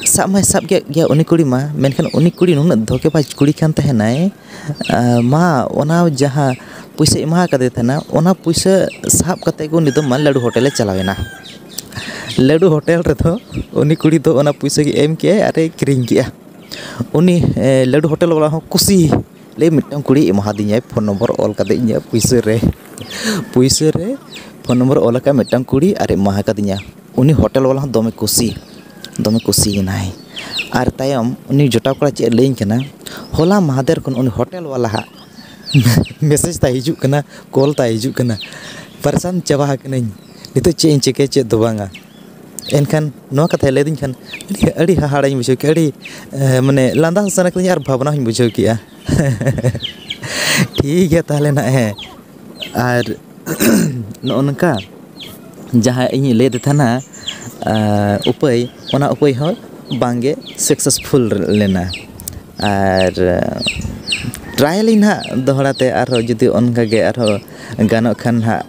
ᱥᱟᱵ ᱢᱟᱭ ᱥᱟᱵ ᱠᱮᱫ ᱜᱮᱭᱟ ᱩᱱᱤ ᱠᱩᱲᱤ ᱢᱟ, ᱢᱮᱱᱠᱷᱟᱱ ᱩᱱᱤ ᱠᱩᱲᱤ ᱱᱩᱱᱟᱹᱜ ᱫᱷᱳᱠᱮᱵᱟᱡᱽ ᱠᱩᱲᱤ ᱠᱟᱱ ᱛᱟᱦᱮᱱᱟᱭ, ᱟᱸ, ᱢᱟ ᱚᱱᱟ ᱡᱟᱦᱟᱸ ᱯᱩᱭᱥᱟᱹ ᱮᱢᱟ ᱠᱟᱫᱮ ᱛᱟᱦᱮᱱᱟ, ᱚᱱᱟ ᱯᱩᱭᱥᱟᱹ ᱥᱟᱵ ᱠᱟᱛᱮ ᱜᱮ ᱩᱱᱤ ᱫᱚ ᱢᱟ ᱞᱟᱹᱰᱩ ᱦᱳᱴᱮᱞᱮ ᱪᱟᱞᱟᱣ ᱮᱱᱟ᱾ ᱞᱟᱹᱰᱩ ᱦᱳᱴᱮᱞ ᱨᱮᱫᱚ ᱩᱱᱤ ᱠᱩᱲᱤ ᱫᱚ ᱚᱱᱟ ᱯᱩᱭᱥᱟᱹ ᱜᱮ ᱮᱢ ᱠᱮᱜᱼᱟᱭ ᱟᱨᱮ ᱠᱤᱨᱤᱧ ᱠᱮᱜᱼᱟ᱾ ᱩᱱᱤ, ᱮ, ᱞᱟᱹᱰᱩ ᱦᱳᱴᱮᱞ ᱵᱟᱞᱟ ᱦᱚᱸ ᱠᱩᱥᱤ, ᱞᱟᱹᱭ, "ᱢᱤᱫᱴᱟᱝ ᱠᱩᱲᱤ ᱮᱢᱟᱫᱤᱧᱟᱭ ᱯᱷᱳᱱ ᱱᱚᱢᱵᱚᱨ ᱚᱞ ᱠᱟᱛᱮ ᱤᱧᱟᱹᱜ ᱯᱩᱭᱥᱟᱹ ᱨᱮ, ᱯᱩᱭᱥᱟᱹ ᱨᱮ ᱯᱷᱳᱱ ᱱᱚᱢᱵᱚᱨ ᱚᱞ ᱟᱠᱟᱫ ᱢᱤᱫᱴᱟᱝ ᱠᱩᱲᱤ ᱟᱨ ᱮᱢᱟ ᱟᱠᱟᱫᱤᱧᱟ᱾" ᱩᱱᱤ ᱦᱳᱴᱮᱞ ᱵᱟᱞᱟ ᱦᱚᱸ ᱫᱚᱢᱮ ᱠᱩᱥᱤ, ᱫᱚᱢᱮ ᱠᱩᱥᱤᱭᱮᱱᱟᱭ᱾ ᱟᱨ ᱛᱟᱭᱚᱢ ᱩᱱᱤ ᱡᱚᱴᱟᱣ ᱠᱚᱲᱟ ᱪᱮᱫ ᱮ ᱞᱟᱹᱭᱟᱹᱧ ᱠᱟᱱᱟ, "ᱦᱚᱞᱟ ᱢᱟᱦᱫᱮᱨ ᱠᱷᱚᱱ ᱩᱱᱤ ᱦᱳᱴᱮᱞ ᱵᱟᱞᱟ ᱦᱟᱸᱜ ᱢᱮᱥᱮᱡᱽ ᱛᱟᱭ ᱦᱤᱡᱩᱜ ᱠᱟᱱᱟ, ᱠᱚᱞ ᱛᱟᱭ ᱦᱤᱡᱩᱜ ᱠᱟᱱᱟ, ᱯᱟᱨᱮᱥᱟᱱ ᱪᱟᱵᱟ ᱟᱠᱟᱱᱟᱹᱧ, ᱱᱤᱛᱚᱜ ᱪᱮᱫ ᱤᱧ ᱪᱤᱠᱟᱹᱭᱟ ᱪᱮᱫ ᱫᱚ ᱵᱟᱝᱟ᱾" ᱮᱱᱠᱷᱟᱱ ᱱᱚᱣᱟ ᱠᱟᱛᱷᱟᱭ ᱞᱟᱹᱭᱟᱫᱤᱧ ᱠᱷᱟᱱ ᱟᱹᱰᱤ, ᱟᱹᱰᱤ ᱦᱟᱦᱟᱲᱟᱧ ᱵᱩᱡᱷᱟᱹᱣ ᱠᱮᱜᱼᱟ, ᱟᱹᱰᱤ, ᱮ, ᱢᱟᱱᱮ ᱞᱟᱸᱫᱟ ᱦᱚᱸ ᱥᱟᱱᱟ ᱠᱤᱫᱤᱧᱟ ᱟᱨ ᱵᱷᱟᱵᱽᱱᱟ ᱦᱚᱸᱧ ᱵᱩᱡᱷᱟᱹᱣ ᱠᱮᱜᱼᱟ᱾ ᱴᱷᱤᱠ ᱜᱮᱭᱟ ᱛᱟᱦᱚᱞᱮ ᱱᱟᱜ, ᱦᱮᱸ᱾ ᱟᱨ ᱱᱚᱜᱼᱚ ᱱᱚᱝᱠᱟ ᱡᱟᱦᱟᱸ ᱤᱧ ᱞᱟᱹᱭ ᱟᱫᱮ ᱛᱟᱦᱮᱱᱟ, ᱟᱨ ᱩᱯᱟᱹᱭ, ᱚᱱᱟ ᱩᱯᱟᱹᱭ ᱦᱚᱸ ᱵᱟᱝᱜᱮ ᱥᱟᱠᱥᱮᱥᱯᱷᱩᱞ ᱞᱮᱱᱟ᱾ ᱟᱨ ᱴᱨᱟᱭᱟᱞᱤᱧ ᱱᱟᱦᱟᱜ ᱫᱚᱦᱲᱟ ᱛᱮ ᱟᱨᱦᱚᱸ, ᱡᱩᱫᱤ ᱚᱱᱠᱟ ᱜᱮ ᱟᱨᱦᱚᱸ ᱜᱟᱱᱚᱜ ᱠᱷᱟᱱ ᱱᱟᱦᱟᱜ,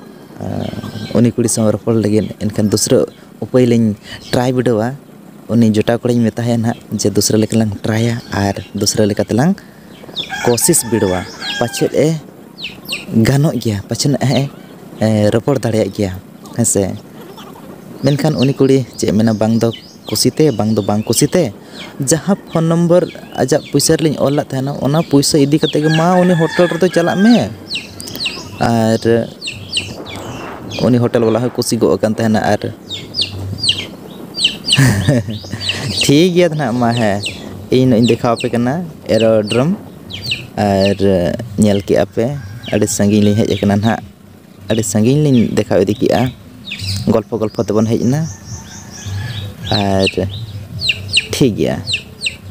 ᱩᱱᱤ ᱠᱩᱲᱤ ᱥᱟᱶ ᱨᱚᱯᱚᱲ ᱞᱟᱹᱜᱤᱫ᱾ ᱮᱱᱠᱷᱟᱱ ᱫᱩᱥᱨᱟᱹ ᱩᱯᱟᱹᱭ ᱞᱤᱧ ᱴᱨᱟᱭ ᱵᱤᱰᱟᱹᱣᱟ᱾ ᱩᱱᱤ ᱡᱚᱴᱟᱣ ᱠᱚᱲᱟᱧ ᱢᱮᱛᱟᱭᱟ ᱱᱟᱦᱟᱜ ᱡᱮ ᱫᱩᱥᱨᱟᱹ ᱞᱮᱠᱟ ᱞᱟᱝ ᱴᱨᱟᱭᱟ ᱟᱨ ᱫᱩᱥᱨᱟᱹ ᱞᱮᱠᱟ ᱛᱮᱞᱟᱝ ᱠᱳᱥᱤᱥ ᱵᱤᱰᱟᱹᱣᱟ, ᱯᱟᱪᱮᱫ ᱮ ᱜᱟᱱᱚᱜ ᱜᱮᱭᱟ, ᱯᱟᱪᱮᱫ ᱮ ᱮ, ᱨᱚᱯᱚᱲ ᱫᱟᱲᱮᱭᱟᱜ ᱜᱮᱭᱟ, ᱦᱮᱸ ᱥᱮ᱾ ᱢᱮᱱᱠᱷᱟᱱ ᱩᱱᱤ ᱠᱩᱲᱤ ᱪᱮᱫ ᱢᱮᱱᱟ, ᱵᱟᱝ ᱫᱚ ᱠᱩᱥᱤᱛᱮ, ᱵᱟᱝ ᱫᱚ ᱵᱟᱝ ᱠᱩᱥᱤᱛᱮ, ᱡᱟᱦᱟᱸ ᱯᱷᱳᱱ ᱱᱚᱢᱵᱚᱨ ᱟᱡᱟᱜ ᱯᱩᱭᱥᱟᱹ ᱨᱮᱞᱤᱧ ᱚᱞ ᱞᱮᱫ ᱛᱟᱦᱮᱱᱟ, ᱚᱱᱟ ᱯᱩᱭᱥᱟᱹ ᱤᱫᱤ ᱠᱟᱛᱮ ᱜᱮ ᱢᱟ ᱩᱱᱤ ᱦᱳᱴᱮᱞ ᱨᱮᱫᱚ ᱪᱟᱞᱟᱜ ᱢᱮ᱾ ᱟᱨ ᱩᱱᱤ ᱦᱳᱴᱮᱞ ᱵᱟᱞᱟ ᱦᱚᱸᱭ ᱠᱩᱥᱤ ᱜᱚᱜ ᱟᱠᱟᱱ ᱛᱟᱦᱮᱱᱟ᱾ ᱟᱨ ᱴᱷᱤᱠ ᱜᱮᱭᱟ ᱱᱟᱦᱟᱜ, ᱢᱟ ᱦᱮᱸ, ᱤᱧ ᱱᱚᱜᱼᱚᱭ ᱤᱧ ᱫᱮᱠᱷᱟᱣ ᱟᱯᱮ ᱠᱟᱱᱟ ᱮᱨᱳᱰᱨᱳᱢ᱾ ᱟᱨ ᱧᱮᱞ ᱠᱮᱜᱼᱟ ᱯᱮ, ᱟᱹᱰᱤ ᱥᱟᱺᱜᱤᱧ ᱞᱤᱧ ᱦᱮᱡ ᱟᱠᱟᱱᱟ ᱱᱟᱦᱟᱜ, ᱟᱹᱰᱤ ᱥᱟᱺᱜᱤᱧ ᱞᱤᱧ ᱫᱮᱠᱷᱟᱣ ᱤᱫᱤ ᱠᱮᱜᱼᱟ᱾ ᱜᱚᱞᱯᱷᱚ ᱜᱚᱞᱯᱷᱚ ᱛᱮᱵᱚᱱ ᱦᱮᱡ ᱮᱱᱟ᱾ ᱟᱨ ᱴᱷᱤᱠ ᱜᱮᱭᱟ,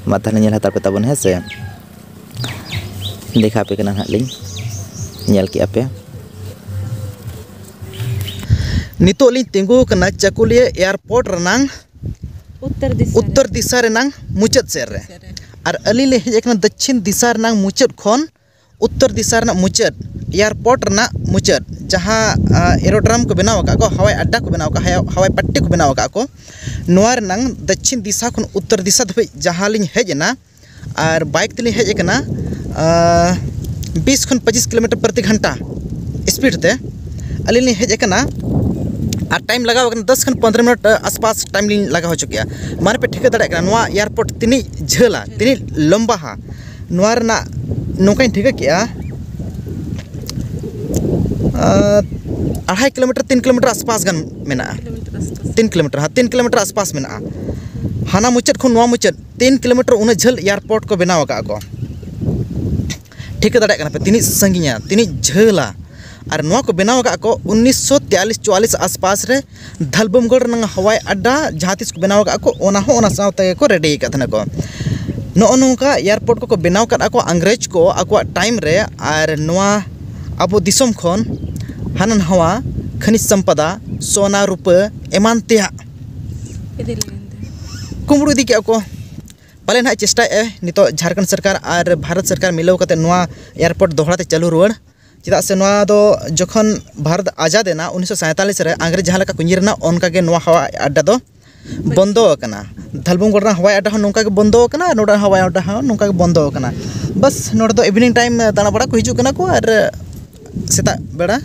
ᱢᱟ ᱛᱟᱦᱚᱞᱮ ᱧᱮᱞ ᱦᱟᱛᱟᱲ ᱯᱮ ᱛᱟᱵᱚᱱ, ᱦᱮᱸ ᱥᱮ᱾ ᱫᱮᱠᱷᱟᱣ ᱟᱯᱮ ᱠᱟᱱᱟ ᱱᱟᱦᱟᱜ ᱞᱤᱧ, ᱧᱮᱞ ᱠᱮᱜᱼᱟ ᱯᱮ᱾ ᱱᱤᱛᱚᱜ ᱞᱤᱧ ᱛᱤᱸᱜᱩ ᱟᱠᱟᱱᱟ ᱪᱟᱹᱠᱩᱞᱤᱭᱟᱹ ᱮᱭᱟᱨᱯᱳᱨᱴ ᱨᱮᱱᱟᱝ ᱩᱛᱛᱚᱨ ᱫᱤᱥᱟ ᱨᱮ᱾ ᱩᱛᱛᱚᱨ ᱫᱤᱥᱟ ᱨᱮᱱᱟᱝ ᱢᱩᱪᱟᱹᱫ ᱥᱮᱫ ᱨᱮ᱾ ᱫᱤᱥᱟ ᱨᱮ᱾ ᱟᱨ ᱟᱹᱞᱤᱧ ᱞᱤᱧ ᱦᱮᱡ ᱟᱠᱟᱱᱟ ᱫᱚᱠᱠᱷᱤᱱ ᱫᱤᱥᱟ ᱨᱮᱱᱟᱝ ᱢᱩᱪᱟᱹᱫ ᱠᱷᱚᱱ ᱩᱛᱛᱚᱨ ᱫᱤᱥᱟ ᱨᱮᱱᱟᱜ ᱢᱩᱪᱟᱹᱫ, ᱮᱭᱟᱨᱯᱳᱨᱴ ᱨᱮᱱᱟᱜ ᱢᱩᱪᱟᱹᱫ, ᱡᱟᱦᱟᱸ, ᱟ, ᱮᱨᱳᱰᱨᱳᱢ ᱠᱚ ᱵᱮᱱᱟᱣ ᱟᱠᱟᱫ ᱠᱚ, ᱦᱟᱣᱟᱭ ᱟᱰᱰᱟ ᱠᱚ ᱵᱮᱱᱟᱣ ᱟᱠᱟᱫ, ᱦᱟᱭ-, ᱦᱟᱣᱟᱭ ᱯᱟᱴᱴᱤ ᱠᱚ ᱵᱮᱱᱟᱣ ᱟᱠᱟᱫ ᱠᱚ, ᱱᱚᱣᱟ ᱨᱮᱱᱟᱝ ᱫᱚᱠᱠᱷᱤᱱ ᱫᱤᱥᱟ ᱠᱷᱚᱱ ᱩᱛᱛᱚᱨ ᱫᱤᱥᱟ ᱫᱷᱟᱹᱵᱤᱡ ᱡᱟᱦᱟᱸ ᱞᱤᱧ ᱦᱮᱡ ᱮᱱᱟ, ᱟᱨ ᱵᱟᱭᱤᱠ ᱛᱮᱞᱤᱧ ᱦᱮᱡ ᱟᱠᱟᱱᱟ, ᱟ, ᱵᱤᱥ ᱠᱷᱚᱱ ᱯᱚᱸᱪᱤᱥ ᱠᱤᱞᱳᱢᱤᱴᱟᱨ ᱯᱨᱚᱛᱤ ᱜᱷᱚᱱᱴᱟ ᱥᱯᱤᱰ ᱛᱮ ᱟᱹᱞᱤᱧ ᱞᱤᱧ ᱦᱮᱡ ᱟᱠᱟᱱᱟ᱾ ᱟᱨ ᱴᱟᱭᱤᱢ ᱞᱟᱜᱟᱣ ᱟᱠᱟᱱᱟ ᱫᱚᱥ ᱠᱷᱚᱱ ᱯᱚᱱᱫᱽᱨᱚ ᱢᱤᱱᱤᱴ ᱟᱥᱯᱟᱥ ᱴᱟᱭᱤᱢ ᱞᱤᱧ ᱞᱟᱜᱟᱣ ᱦᱚᱪᱚ ᱠᱮᱜᱼᱟ᱾ ᱢᱟᱱᱮ ᱯᱮ ᱴᱷᱤᱠᱟᱹ ᱫᱟᱲᱮᱭᱟᱜ ᱠᱟᱱᱟ ᱱᱚᱣᱟ ᱮᱭᱟᱨᱯᱳᱨᱴ ᱛᱤᱱᱤᱡ ᱡᱷᱟᱹᱞᱟ, ᱛᱤᱱᱤᱡ ᱞᱚᱢᱵᱟᱦᱟ᱾ ᱱᱚᱣᱟ ᱨᱮᱱᱟᱜ ᱱᱚᱝᱠᱟᱧ ᱴᱷᱤᱠᱟᱹ ᱠᱮᱜᱼᱟ, ᱟᱨ ᱟᱲᱟᱭ ᱠᱤᱞᱳᱢᱤᱴᱟᱨ, ᱛᱤᱱ ᱠᱤᱞᱳᱢᱤᱴᱟᱨ ᱟᱥᱯᱟᱥ ᱜᱟᱱ ᱢᱮᱱᱟᱜᱼᱟ᱾ ᱠᱤᱞᱳᱢᱤᱴᱟᱨ ᱟᱥᱯᱟᱥ᱾ ᱛᱤᱱ ᱠᱤᱞᱳᱢᱤᱴᱟᱨ, ᱦᱮᱸ, ᱛᱤᱱ ᱠᱤᱞᱳᱢᱤᱴᱟᱨ ᱟᱥᱯᱟᱥ ᱢᱮᱱᱟᱜᱼᱟ᱾ ᱦᱟᱱᱟ ᱢᱩᱪᱟᱹᱫ ᱠᱷᱚᱱ ᱱᱚᱣᱟ ᱢᱩᱪᱟᱹᱫ ᱛᱤᱱ ᱠᱤᱞᱳᱢᱤᱴᱟᱨ ᱩᱱᱟᱹᱜ ᱡᱷᱟᱹᱞ ᱮᱭᱟᱨᱯᱳᱨᱴ ᱠᱚ ᱵᱮᱱᱟᱣ ᱟᱠᱟᱫ ᱠᱚ᱾ ᱴᱷᱤᱠᱟᱹ ᱫᱟᱲᱮᱭᱟᱜ ᱠᱟᱱᱟ ᱯᱮ ᱛᱤᱱᱤᱡ ᱥᱟᱺᱜᱤᱧᱟ, ᱛᱤᱱᱤᱡ ᱡᱷᱟᱹᱞᱟ᱾ ᱟᱨ ᱱᱚᱣᱟ ᱠᱚ ᱵᱮᱱᱟᱣ ᱟᱠᱟᱫ ᱠᱚ ᱩᱱᱤᱥᱥᱚ ᱛᱮᱭᱟᱞᱤᱥ ᱪᱩᱣᱟᱞᱤᱥ ᱟᱥᱯᱟᱥ ᱨᱮ ᱫᱷᱟᱞᱵᱷᱩᱢᱜᱚᱲ ᱨᱮᱱᱟᱜ ᱦᱟᱣᱟᱭ ᱟᱰᱰᱟ ᱡᱟᱦᱟᱸ ᱛᱤᱥ ᱠᱚ ᱵᱮᱱᱟᱣ ᱟᱠᱟᱫ ᱠᱚ, ᱚᱱᱟ ᱦᱚᱸ ᱚᱱᱟ ᱥᱟᱶ ᱛᱮᱜᱮ ᱠᱚ ᱨᱮᱰᱤ ᱟᱠᱟᱫ ᱛᱟᱦᱮᱱᱟ ᱠᱚ᱾ ᱱᱚᱜᱼᱚ ᱱᱚᱝᱠᱟ ᱮᱭᱟᱨᱯᱳᱨᱴ ᱠᱚᱠᱚ ᱵᱮᱱᱟᱣ ᱟᱠᱟᱫ ᱠᱚ ᱤᱝᱨᱮᱡᱽ ᱠᱚ ᱟᱠᱚᱣᱟᱜ ᱴᱟᱭᱤᱢ ᱨᱮ᱾ ᱟᱨ ᱱᱚᱣᱟ ᱟᱵᱚ ᱫᱤᱥᱚᱢ ᱠᱷᱚᱱ ᱦᱟᱱᱟ ᱱᱟᱣᱟ ᱠᱷᱟᱱᱤᱡᱽ ᱥᱚᱢᱯᱚᱫᱟ, ᱥᱚᱱᱟ, ᱨᱩᱯᱟᱹ, ᱮᱢᱟᱱ ᱛᱮᱭᱟᱜ ᱤᱫᱤ ᱞᱟᱹᱜᱤᱫ ᱛᱮ᱾ ᱠᱩᱢᱵᱽᱲᱩ ᱤᱫᱤ ᱠᱮᱜᱼᱟ ᱠᱚ᱾ ᱯᱟᱞᱮ ᱱᱟᱦᱟᱜ ᱪᱮᱥᱴᱟᱭᱮᱫᱼᱟᱭ ᱱᱤᱛᱚᱜ ᱡᱷᱟᱲᱠᱷᱚᱸᱰ ᱥᱚᱨᱠᱟᱨ ᱟᱨ ᱵᱷᱟᱨᱚᱛ ᱥᱚᱨᱠᱟᱨ ᱢᱤᱞᱟᱹᱣ ᱠᱟᱛᱮ ᱱᱚᱣᱟ ᱮᱭᱟᱨᱯᱳᱨᱴ ᱫᱚᱦᱲᱟ ᱛᱮ ᱪᱟᱹᱞᱩ ᱨᱩᱣᱟᱹᱲ᱾ ᱪᱮᱫᱟᱜ ᱥᱮ ᱱᱚᱣᱟ ᱫᱚ ᱡᱚᱠᱷᱚᱱ ᱵᱷᱟᱨᱚᱛ ᱟᱡᱟᱫ ᱮᱱᱟ ᱩᱱᱤᱥᱥᱚ ᱥᱟᱭᱛᱟᱞᱤᱥ ᱨᱮ, ᱤᱝᱨᱮᱡᱽ ᱡᱟᱦᱟᱸ ᱞᱮᱠᱟ ᱠᱚ ᱧᱤᱨ ᱮᱱᱟ, ᱚᱱᱠᱟ ᱜᱮ ᱱᱚᱣᱟ ᱦᱟᱣᱟ ᱟᱰᱰᱟ ᱫᱚ ᱵᱚᱱᱫᱚ ᱟᱠᱟᱱᱟ᱾ ᱫᱷᱟᱞᱵᱷᱩᱢᱜᱚᱲ ᱨᱮᱱᱟᱜ ᱦᱟᱣᱟᱭ ᱟᱰᱰᱟ ᱦᱚᱸ ᱱᱚᱝᱠᱟ ᱜᱮ ᱵᱚᱱᱫᱚ ᱟᱠᱟᱱᱟ ᱟᱨ ᱱᱚᱰᱮ ᱦᱟᱣᱟᱭ ᱟᱰᱰᱟ ᱦᱚᱸ ᱱᱚᱝᱠᱟ ᱜᱮ ᱵᱚᱱᱫᱚ ᱟᱠᱟᱱᱟ᱾ ᱵᱟᱥ, ᱱᱚᱰᱮ ᱫᱚ ᱤᱵᱷᱤᱱᱤᱝ ᱴᱟᱭᱤᱢ ᱫᱟᱬᱟ ᱵᱟᱲᱟ ᱠᱚ ᱦᱤᱡᱩᱜ ᱠᱟᱱᱟ ᱠᱚ ᱟᱨ ᱥᱮᱛᱟᱜ ᱵᱮᱲᱟ